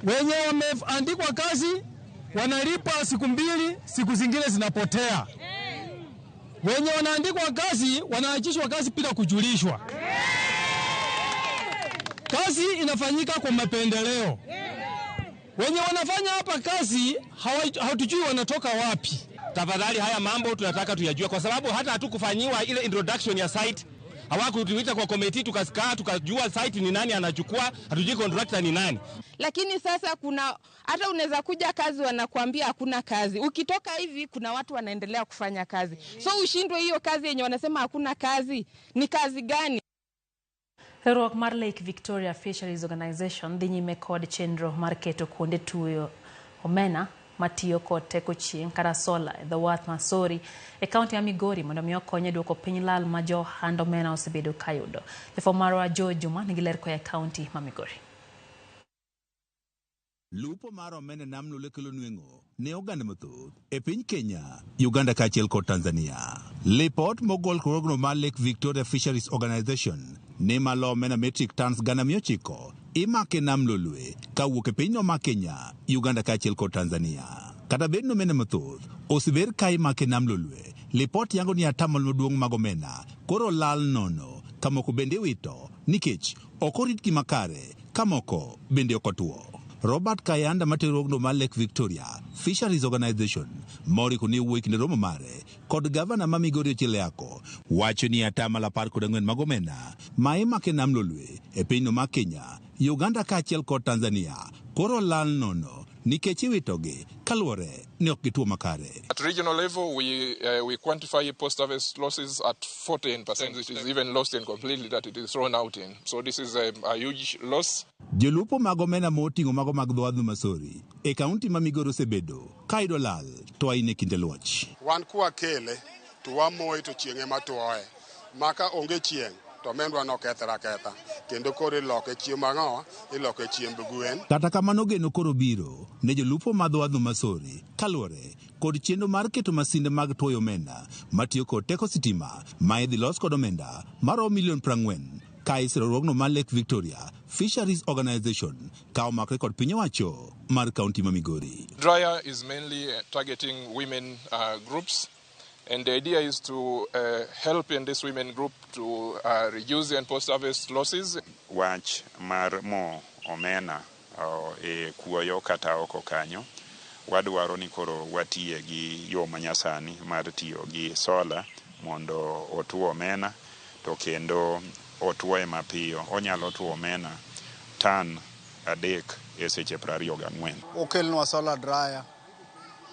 Wenye wameandikwa kazi wanalipwa siku 2, siku zingine zinapotea. Wenye wanaandikwa kazi wanaachishwa kazi bila kujulishwa. Kazi inafanyika kwa mapendeleo. Wenye wanafanya hapa kazi hatujui wanatoka wapi. Tafadhali haya mambo tunataka tuyajue, kwa sababu hata hatukufanyiwa ile introduction ya site. Hawakutuita kwa committee tukasikaa tukajua site ni nani anachukua, hatujui contractor ni nani. Lakini sasa kuna hata unaweza kuja kazi wanakuambia hakuna kazi. Ukitoka hivi kuna watu wanaendelea kufanya kazi. So ushindwe hiyo kazi yenye wanasema hakuna kazi, ni kazi gani? Riwruok mar Lake Victoria Fisheries Organization dhi nyime kod chenro mar keto kuonde tuyo omena matiyo kod teko chieng' kata sola e dho wath ma Sori e kaunti ma Migori mondo mi okony e duoko piny lal ma jo ohand omena osebedo kayudo. Jafwambo marwa Joe Juma nigi ler koa e kaunti ma Migori. Lupo mar omena nam Lolwe kelo nweng'o ne oganda mathoth e piny Kenya, Uganda kaachiel kod Tanzania. Lipot mogol kod mar Lake Victoria Fisheries Organization ni malo omena metric tons 900 imako e nam Lolwe kawuok e pinyno ma Kenya, Uganda kaachiel kod Tanzania. Kata bed ni omena mathoth oseber ka imako e nam Lolwe, lipot yango ni atamalo maduong' mag omena koro lal nono ka moko bende iwito nikech ok oritgi makare ka moko bende ok otuo. Robert Kayanda matero riwruogno mar Lake Victoria Fisheries Organization moriko ni owuoyo e kinde romo mare kod gavana ma Migori Ochieng Yako wacho ni atamalo 14 mag omena ma imako e nam Lolwe e pinyno ma Kenya, Uganda kaachiel kod Tanzania koro lal nono nikech iwitogi kaluwore ni ok gituo makare. At regional level, we quantify post-harvest losses at 14%. It is even lost in completely that it is thrown out in. So this is a huge loss. Jolupo mag omena moting'o mago mag dho wadh Masori e kaunti ma Migori osebedo ka yudo lal to ahinya e kinde luoch. Wan kwakele to wamoye to chieng' ema tuoye. Ma ka onge chieng' to omendwa nokethre aketha kendo koro iloke chiemb ang'owa iloke chiemb gwen. Kata kamano geno koro biro ne jolupo ma dho wadh Masori kaluwore kod chenro mar keto masinde mag tuoyo omenda matiyo kod teko sitima ma idhi los kod omenda maromo milion 40 ka isiro riwruogno mar Lake Victoria Fisheries Organization ka omakre kod piny owacho mar kaunti ma Migori. Dryer is mainly targeting women groups, and the idea is to help in this women group to reduce the post-harvest losses. Wach mar mo omena e kuoyo kata oko kanyo, wadwaro ni koro watiye gi yo manyasani mar tiyo gi sola mondo otuo omena to kendo otuoye mapiyo. Onyalo tuo omena tan 3 e seche 24. Okelnwa solar dryer.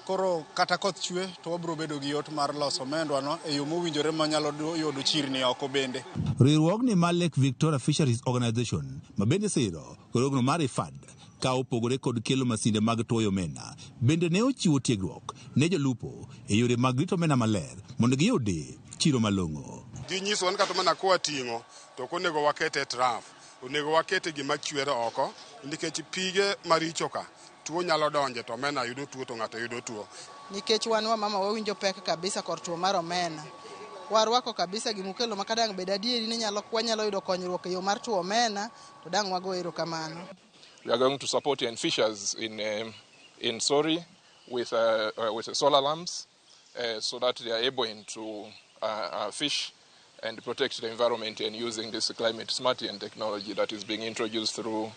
Koro kata koth chwe to wabiro bedo gi yot mar loso omendwa no e yo mowinjore manyalo yudo chirni oko bende. Riwruogni mar Lake Victoria Fisheries Organization ma bende siro riwruogno mar IFAD ka opogore kod kelo masinde mag tuoyo omena bende ne ochiwo tiegruok ne jolupo e yore mag rito omena maler mondo giyudi chiro malong'o. Ginyisowa ni kata mana kwating'o to ok onego wakete e traf, onego wakete gima chwer oko nikech pige maricho ka tuo nyalo donje to omena yudo tuo to ng'ato yudo tuo. Nikech wan wamama wawinjo pek kabisa kor tuo mar omena. Warwako kabisa gimukelo ma kadang' bed adieri ni wanyalo yudo konyruok e yo mar tuo omena to dang' wago erokamano. We are going to support young fishers in Sori with solar lamps so that they are able to fish and protect the environment and using this climate smart technology that is being introduced through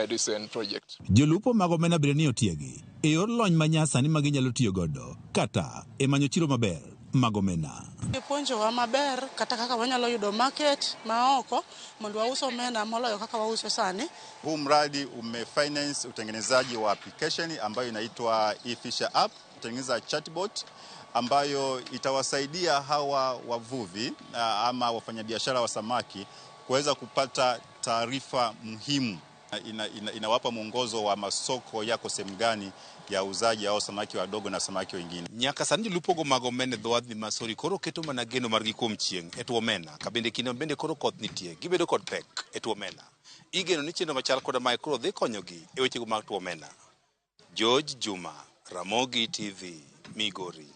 this project. Jolupo mag omena bende ni otiegi e yor lony manyasani ma ginyalo tiyo godo kata e manyo chiro maber mag omena. Gipuonjowa maber kata kaka wanyalo yudo market ma oko mondo waus omena moloyo kaka wauso sani. Huu mradi umefinance utengenezaji wa application ambayo inaitwa eFisher app, kutengeneza chatbot ambayo itawasaidia hawa wavuvi ama wafanyabiashara wa samaki kuweza kupata taarifa muhimu. Inawapa mwongozo wa masoko yako sehemu gani ya uzaji au samaki wadogo na samaki wengine. Nyaka sani jolupo go mag omena e dho wadh Masori koro keto mana geno margi kuom chieng' e tuo omena ka bende kinde bende koro koth nitie gibedo kod pek e tuo omena. Igeno ni chenro machal koda mae koro dhi konyogi e wechego mag tuo omena. George Juma, Ramogi TV, Migori.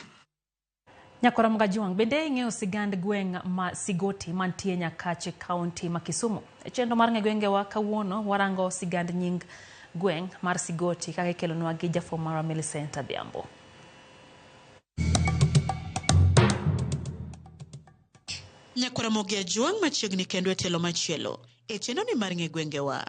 Nyakora Mgajuang, bende ing'eyo sigand gweng' ma Sigoti mantie Nyakache kaunti ma Kisumu? E chenro mar ng'e gwengewa kawuono warango sigand nying gweng' mar Sigoti kaka ikelonwa gi jafwambo marwa Millicent Adhiambo. Nyakwara Mogi Ajuang machiegni kendo e tielo machielo e chenro ni mar ng'e gwengewa.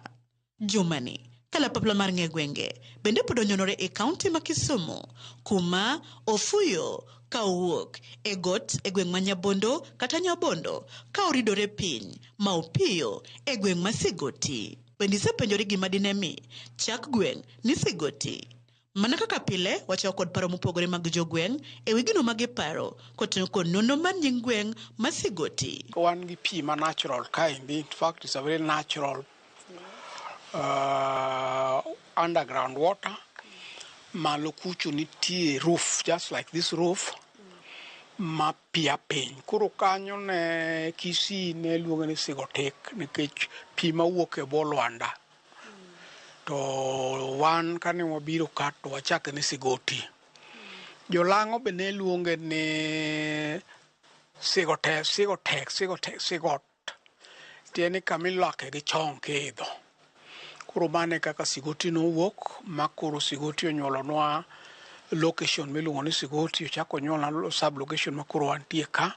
Jumani kalapapla mar ng'e gwenge bende pod onyonore e kaunti ma Kisumu kuma ofuyo ka owuok e got e gweng' ma Nyabondo kata Nyabondo ka oridore piny ma opiyo e gweng' ma Sigoti. Bende isepenjori gima dine mi chak gweng' ni Sigoti? Mana kaka pile wachako kod paro mopogore mag jogweng' e wi gino ma giparo koting'o kod nonro mar nying gweng' ma Sigoti. Wan gi pi ma natural kaendi, in fact it's a very natural underground water Malo kucho nitie roof, just like this roof, ma pia piny. Koro kanyo ne Kisii ne luonge ni Sigotik nikech pi mawuok e bwo lwanda. To wan kane wabiro ka to wachake ni Sigoti. Jolang'o be ne luonge ni Sigotek, Sigotek, Sigotek, Sigot. Tiende ni kama ilwake gi chong kiidho. Koro mano e kaka Sigoti nowuok ma koro Sigoti onyuolonwa location miluongo ni Sigoti, ochako onyuolnwa sub location ma koro wantie ka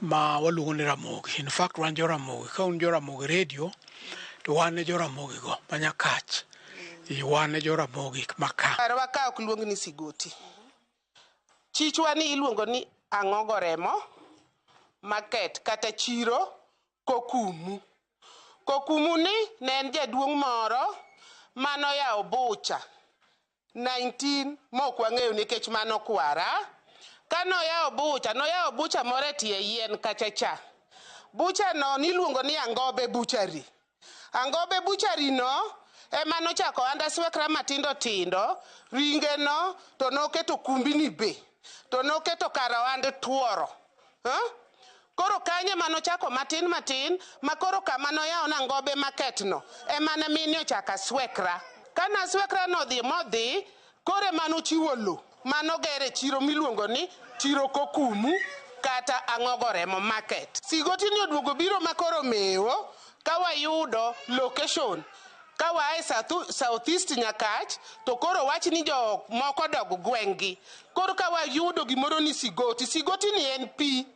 ma waluongo ni Ramogi. In fact wan jo Ramogi. Ka un jo Ramogi radio to wan e jo Ramogi go ma Nyakach. Wan e jo Ramogi ma ka. Karwa ka ok luong ni Sigoti. Chichwa ni iluongo ni Ang'ogo Remo Market kata chiro Kokumu. Kokumu ni ne en jaduong' moro manoyawo bucha 19 mok wang'eyo nikech mano kwara. Kanoyawo bucha, noyawo bucha moro e tie yien kacha cha. Bucha no niluongo ni Angobe Butchery. Angobe Butchery no ema nochako andaswekra matindo tindo, ringe no to noketo kumbini be, to noketo kar ohand tuoro. Koro kanyo ema nochako matin matin, ma koro kama noyawo na Angobe Market no, ema ne mine ochako aswekra. Kane aswekra nodhi modhi, koro ema nochiwo lo manogere chiro miluongo ni Chiro Kokumu kata Ang'ogo Remo Market. Sigoti ni oduogo biro ma koro mewo ka wayudo location ka waa e South East Nyakach to koro wach ni jo moko dog gweng'gi. Koro ka wayudo gimoro ni Sigoti, Sigoti ni en pi.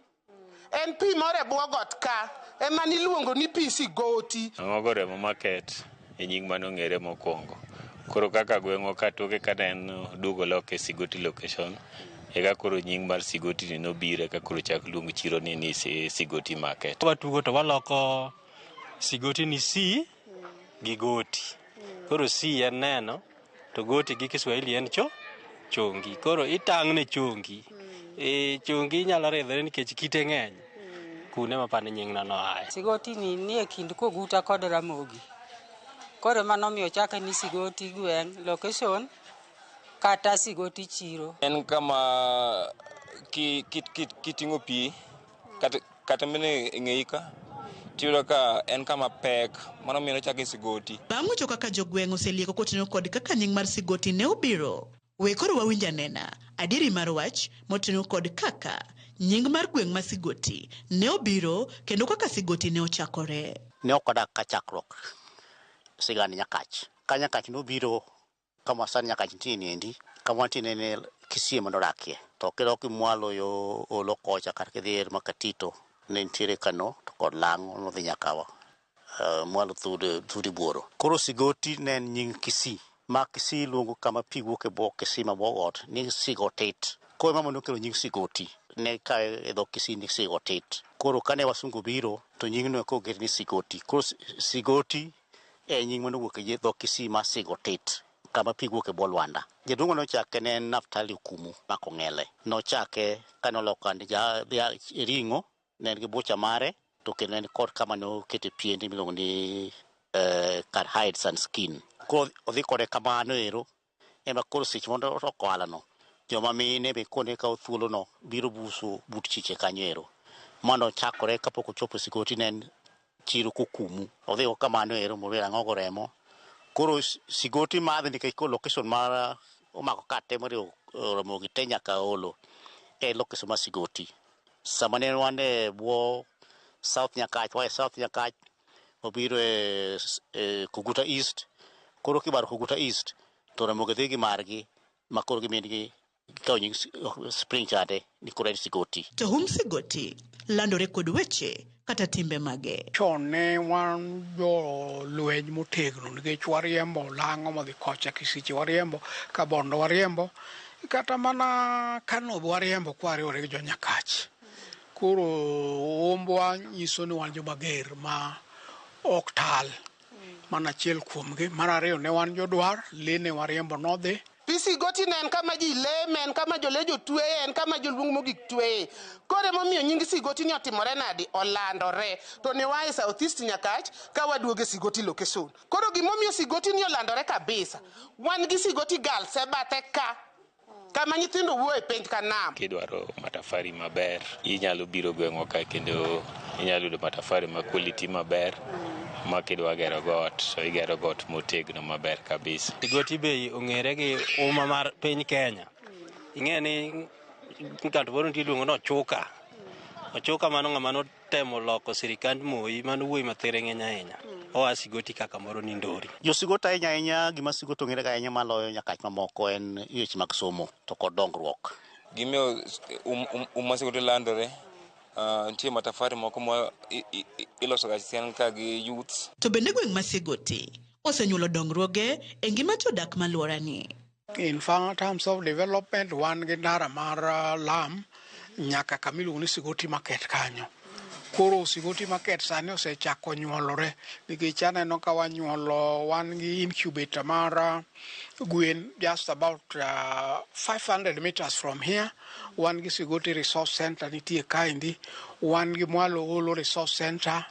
En pi moro e bwo got ka ema niluongo ni pi Sigoti. Ang'ogo Remo Market e nying mane ong'ere mokwongo. Koro kaka gweng'wa ka toke kane en duogo loke Sigoti location, eka koro nying mar Sigoti ni nobiro eka koro chak luong chiro ni ni Sigoti Market. Watugo to waloko Sigoti ni si gi goti. Koro si en neno to goti gi Kiswahili en chongi. Koro itang' ne chongi. Chongi nyalo ridhore nikech kite ng'eny. Kune ma pane nying no noaye. Sigoti ni nie kind Koguta kod Ramogi. Koro mano omiyo ochake ni Sigoti gweng' location kata Sigoti chiro. En kama kiting'o pi kata mine ng'eyi ka tiyudo ka en kama pek, mano miyo nochake Sigoti. Bang' wacho kaka jogweng' oselieko kotenore kod kaka nying mar Sigoti ne obiro, we koro wawinj anena adieri mar wach motenore kod kaka nying mar gweng' ma Sigoti ne obiro kendo kaka Sigoti ne ochakore. Ne ok odak ka chakruok sigand Nyakach. Ka Nyakach nobiro kama sani Nyakach nitie niendi, kama wantie nene Kisii ema nodakie. To kidok mwalo yo Olo kocha kata kidhi e Makatito ne nitiere Kano to kod Lang'o nodhi nyaka mwalo Thudi Buoro. Koro Sigoti ne en nying Kisii. Ma Kisii luongo kama pi wuok e bwo Kisii ma bwo got ni Sigotit. Koro ema nokelo nying Sigoti. Ne kawe e dho Kisii ni Sigotit. Koro kane wasungu biro to nyingno koket ni Sigoti. Koro Sigoti e nying manowuok e dho Kisii ma Sigotit, kama pi wuok e bwo lwanda. Jaduong' manochake ne en Naftali Okumu ma Kong'ele. Nochake kane oloko ring'o, ne en gi bucha mare, to kendo en kod kama nokete piende miluongo ni kar hides and skin. Koro odhi kode kamano ero, ema koro seche mondo oko ohalano, joma mine be kone kawo thuolono biro buso but chiche kanyo ero. Mano chakore kapok ochopo Sigoti ne en chiro Kokumu. Odhi kamano ero mobedo Ang'ogo Remo. Koro Sigoti madhi nikech koro location mar omako kate moriwo Ramogi te nyaka Olo e location mar Sigoti. Sama ne wan e bwo South Nyakach, wa e South Nyakach, obiro e Koguta East. Koro kibaro Koguta East to Ramogi dhi gi margi ma koro gimin gi gikawo nying Spring chande ni koro en Sigoti. To hum Sigoti landore kod weche kata timbe mage. Chon ne wan jolweny motegno nikech wariembo Lang'o modhi kocha, Kisiche wariembo, Kabondo wariembo, kata mana Kano be wariembo kwariwore gi jo Nyakach. Koro ombwa nyiso ni wan joma ger ma ok tal. Mano achiel kuomgi. Mar ariyo ne wan jodwar, le ne wariembo nodhi. Pi Dhi Sigoti ne en kama ji leme, en kama jolejo tweye, en kama joluong mogik tweye. Koro emomiyo nying Sigoti ni otimore nadi? Olandore. To ne waa e South East Nyakach ka waduogo e Sigoti location. Koro gimomiyo Sigoti ni olandore kabisa, wan gi Sigoti Girls e bathe ka, kama nyithindo wuoye penj ka nam. Kidwaro matafari maber, inyalo biro gweng'wa ka kendo inyalo yudo matafari ma quality maber ma kidwa gero got to igero got motegno maber kabisa. Sigoti Bay ong'ere gi uma mar piny Kenya. Ing'e ni ng'ato moro nitie iluongo ni Ochuka. Ochuka mano ng'ama notemo loko sirikand Moi mano wuoyi ma there ng'eny ahinya. Oa Sigoti kaka moro ni Ndori. Jo Sigoti ahinya ahinya gima Sigoti ong'ere go ahinya maloyo Nyakach mamoko en weche mag somo to kod dongruok. Gimiyo uma Sigoti landore, nitie matafari moko ma iloso ga chien ka gi youths. To bende gweng' ma Sigoti osenyuolo dongruoge e ngima jodak maluorani. In terms of development, wan gi ndara mar lam nyaka kama iluongo ni Sigoti Market kanyo. Koro Sigoti Market sani osechako nyuolore nikech aneno ka wanyuolo, wan gi incubator mar gwen just about 500 meters from here. Wan gi Sigoti Resource Center nitie kaendi, wan gi Mwalo Olo Resource Center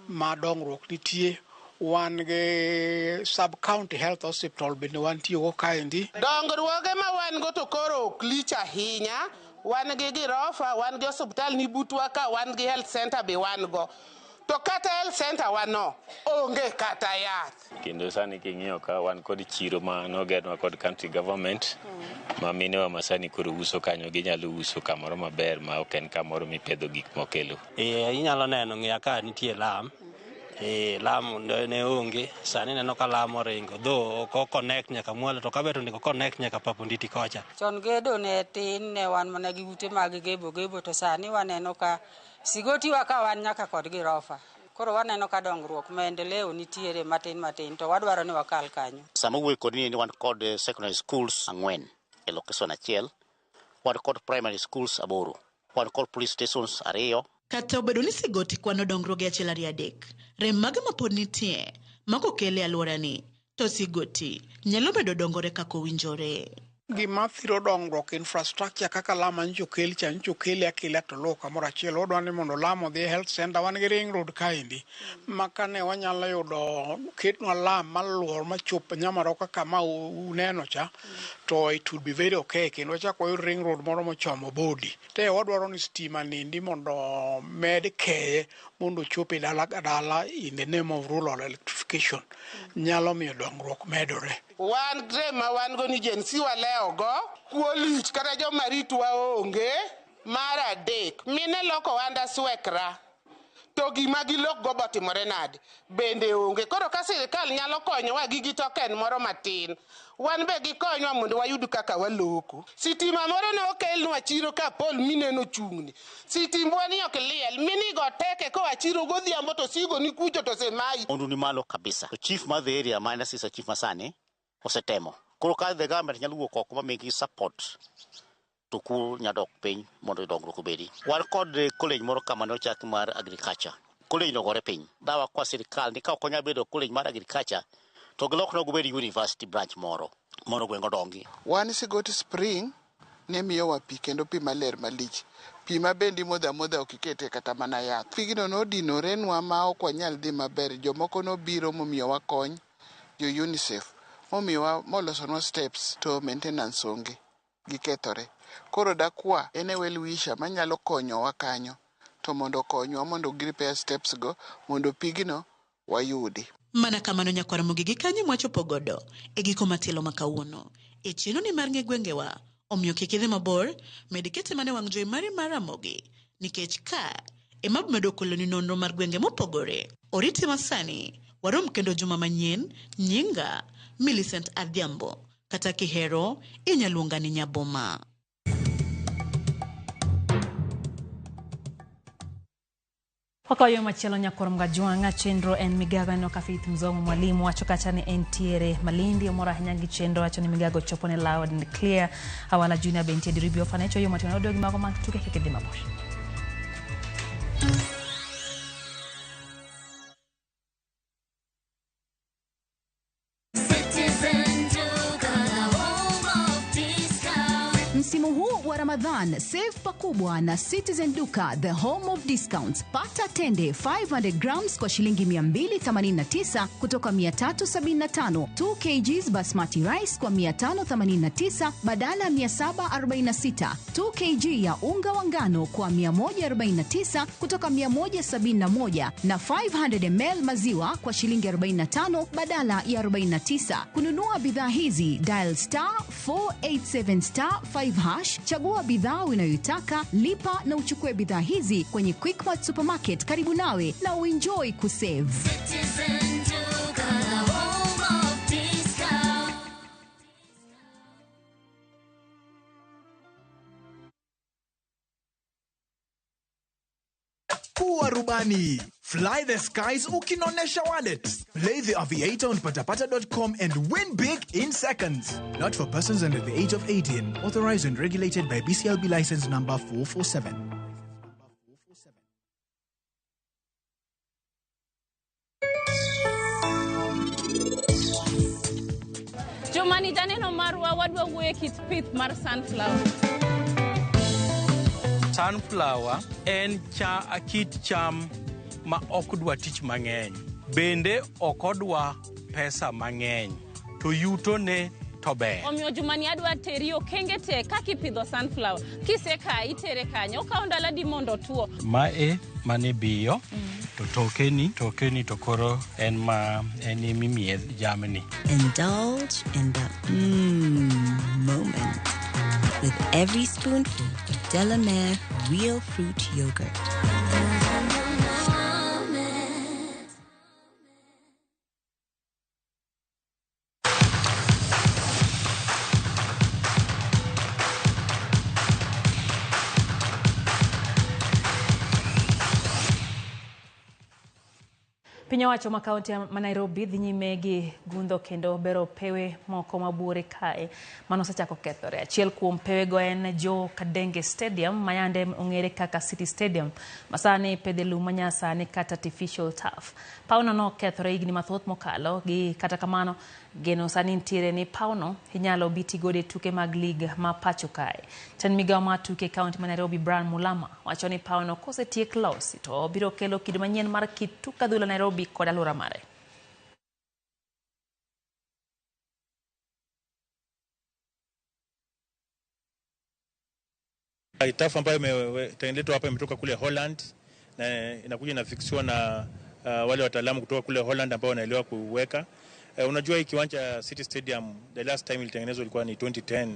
ma dongruok nitie, wan gi Sub County Health Hospital bende wantie go kaendi. Dongruoge ma wan go to koro ok lich ahinya. Wan gi girofa, wan gi osiptal ni butwa ka, wan gi health center be wan go. To kata health center wano, onge kata yath. Kendo sani king'iyo ka wan kod chiro ma nogernwa kod county government ma minewa ma sani koro uso kanyo, ginyalo uso kamoro maber ma ok en kamoro mipedho gik mokelo. Inyalo neno ng'iya ka nitie lam. Lam ne onge, sani neno ka lam oringo, though ok connect nyaka mwalo, to kabe to onego connect nyaka Paponditi kocha. Chon gedo ne tin, ne wan mana gi ute mag gebo gebo, to sani waneno ka Sigoti wa ka wan nyaka kod girofa. Koro waneno ka dongruok maendeleo nitiere matin matin, to wadwaro ni wakal kanyo. Sama wuoyo kod ni wan kod secondary schools 4 e location achiel, wan kod primary schools 8, wan kod police stations 2. Kata obedo ni Sigoti kwano dongruoge 1 2 3, rem mage mapod nitie makokele alworani, to Sigoti nyalo medo dongore kaka owinjore. Gima thiro dongruok infrastructure kaka lam manyicho okel cha, nyicho okele akela to luwo kamoro achiel. Wadwa ni mondo lam odhi e health center, wan gi ring road kaendi ma kane wanyalo yudo ketnwa lam maluor machop Nyamaroka kama uneno cha, to it would be very okay. Kendo wachak wayud ring road moro mochomo Bodi. Te wadwaro ni stima nindi mondo med keye mondo ochop e dala ka dala in the name of rural electrification. Nyalo miyo dongruok medore. Wan rem ma wan go ni Gen Z walewo go, kuo lich kata joma ritwa onge. Mar adek, mine loko wanda swekra. To gima gilok go botimore nade? Bende onge. Koro ka sirikal nyalo konyowa gi gi token moro matin, wan be gikonywa mondo wayud kaka waloko. Sitima moro ne okelnwa chiro ka pol mineno chung'ni. Sitimbwa ni ok liel, minigo teke koa chiro godhiambo to sigo ni kucho to semayi. Maundu ni malo kabisa. To chief mar the area ma en assistant chief masani osetemo. Koro ka the government nyalo wuok oko ma migi support to kuo nyalo dok piny mondo dongruok obedi. Wan kod college moro kama ne ochaki mar agriculture. College no ogore piny. Dawa kwa sirikal ni ka ok onyal bedo college mar agriculture to gilokne gobed university branch moro mondo gweng' odongi. Wan Sigoti Spring ne miyowa pi kendo pi maler malich. Pi ma bende imodho amodha ok ikete kata mana yath. Pigno nodinorenwa ma ok wanyal dhi maber. Jomoko nobiro momiyowa kony, jo UNICEF, momiyowa molosonwa steps to maintenance onge, gikethore. Koro dakwa en e well wisher manyalo konyowa kanyo, to mondo okonywa mondo gi repair steps go mondo pigno wayudi. Mana kamano nyakwar Ramogi gi kanyo mwachopo godo e giko matielo ma kawuono. E chenro ni mar ng'e gwengewa, omiyo kik idhi mabor, med kete mana e wang' jowi mari mar Ramogi, nikech ka ema medo keloni nonro mar gwenge mopogore. Oriti masani, warom kendo juma manyien. Nyinga Millicent Adhiambo, kata kihero inyalo luonga ni Nyaboma. Wakayo machielo nyakwar Mgajwang'a, chenro en migago. Aneno ka Faith Mzomo mwalimu wacho kacha ni entiere Malindi, omor ahinya gi chenro, wacho ni migago chopo ne loud and clear. Awala Junior be nitie Diribi Orphanage, oyo matino odogi mago mag tuke, kik idhi mabor. Citizen Duka, the home of Msimu huu wa Ramadhan, save pakubwa na Citizen Duka, the home of discounts. Pata tende 500 grams kwa shilingi 289 kutoka 375, 2 kgs basmati rice kwa 589 badala ya 746, 2 kg ya unga wa ngano kwa 149 kutoka 171 na 500 ml maziwa kwa shilingi 45 badala ya 49. Kununua bidhaa hizi dial star 487 star 5 hash, chagua bidhaa unayoitaka, lipa na uchukue bidhaa hizi kwenye Quickmart supermarket karibu nawe na uenjoy kusave. Citizen Duka, the home of discount. Kuwa rubani. Fly the skies ukinonesha wallet. Play the Aviator on patapata.com and win big in seconds. Not for persons under the age of 18. Authorized and regulated by BCLB license number 447. Jumani janeno marwa wadwa wuoyo e kit pith mar sunflower. Sunflower en cha kit cham ma ok dwa tich mang'eny. Bende ok odwa pesa mang'eny. To yutone to ber. Omiyo Jumani adwa teri okenge te kaka ipidho sunflower. Kisekaye itere kanye? Okawo ndalo adi mondo otuo? Mae mane biyo to tokeni to koro en ma en emimiye jamni. Indulge in the moment with every spoonful of Delamere Real Fruit Yogurt. Piny owacho ma kaunti ma Nairobi dhi nyime gi gundho kendo bero pewe moko mabuore kae mano osechako kethore. Achiel kuom pewego en Joe Kadenge Stadium ma yande ong'ere kaka City Stadium ma sani pedhe lum manyasani kata artificial turf. Pawno nokethore higni mathoth mokalo gi kata kamano geno sani nitiere ni pawno inyalo bi tigodo e tuke mag lig ma pacho kae. Jatend migao mar tuke e kaunti ma Nairobi Brian Mulama wacho ni pawno kosetiek losi to biro kelo kido manyien mar kit tuk adhula Nairobi kod alwora mare. Turf ambayo imetengenezwa hapa imetoka kule Holland na inakuja inafixiwa na wale wataalamu kutoka kule Holland ambao wanaelewa kuweka. Unajua hii kiwanja City Stadium the last time ilitengenezwa ilikuwa ni 2010.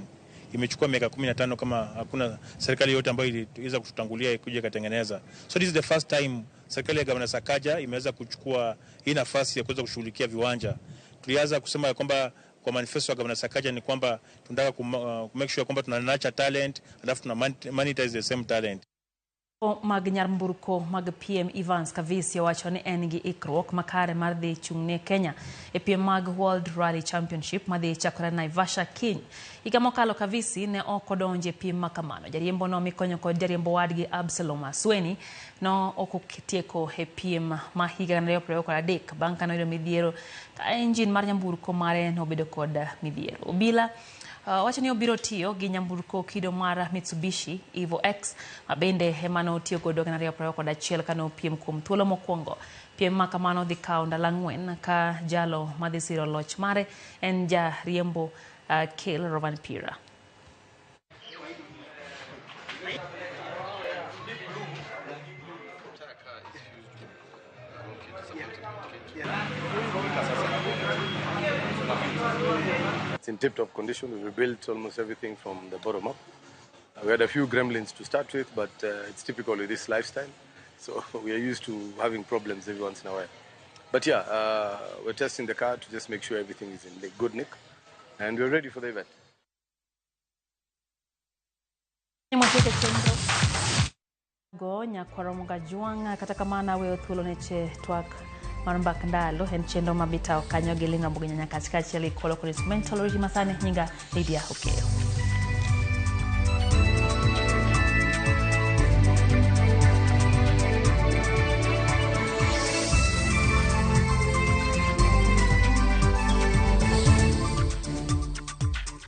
Imechukua miaka 15 kama hakuna serikali yote ambayo iliweza kututangulia ikuja ikatengeneza. So this is the first time serikali ya Governor Sakaja imeweza kuchukua hii nafasi ya kuweza kushughulikia viwanja. Tulianza kusema ya kwamba kwa manifesto ya Governor Sakaja ni kwamba tunataka ku make sure kwamba tuna nurture talent alafu tuna monetize the same talent. Mag nyamburko mag PM Evans Kavisi owacho ni en gi ikruok makare mar dhi chung' ne Kenya e piem mag World Rally Championship madhi chakore Naivasha kiny. Higa mokalo Kavisi ne ok odonjo e piem makamano. Jariembo no mikonyo kod jariembo wadgi Absalom Asweni no ok otieko e piem ma higa 2023 bang' ka noyudo midhiero ka engine mar nyamburko mare nobedo kod midhiero. Obila wacho ni obiro tiyo gi nyamburko kido mar Mitsubishi Evo X ma bende ema notiyo godo 2021 kane opiem kuom thuolo mokwongo. Piem ma kamano dhi kawo ndalo 4 ka jalo madhi siro loch mare en jariembo Kale Rovanpera. It's in tip-top condition. We rebuilt almost everything from the bottom up. We had a few gremlins to start with, but it's typical with this lifestyle. So we are used to having problems every once in a while. But yeah, we're testing the car to just make sure everything is in good nick, and we're ready for the event. Go nyakwaro Juang kata kamano weyo thuolo ne che twak mar mbak ndalo en chenro mabitao kanyo gi Linga Mbuga Nyakach kaachiel gi Kolo kod instrumental oriti masani nyinga Lydia Okeyo.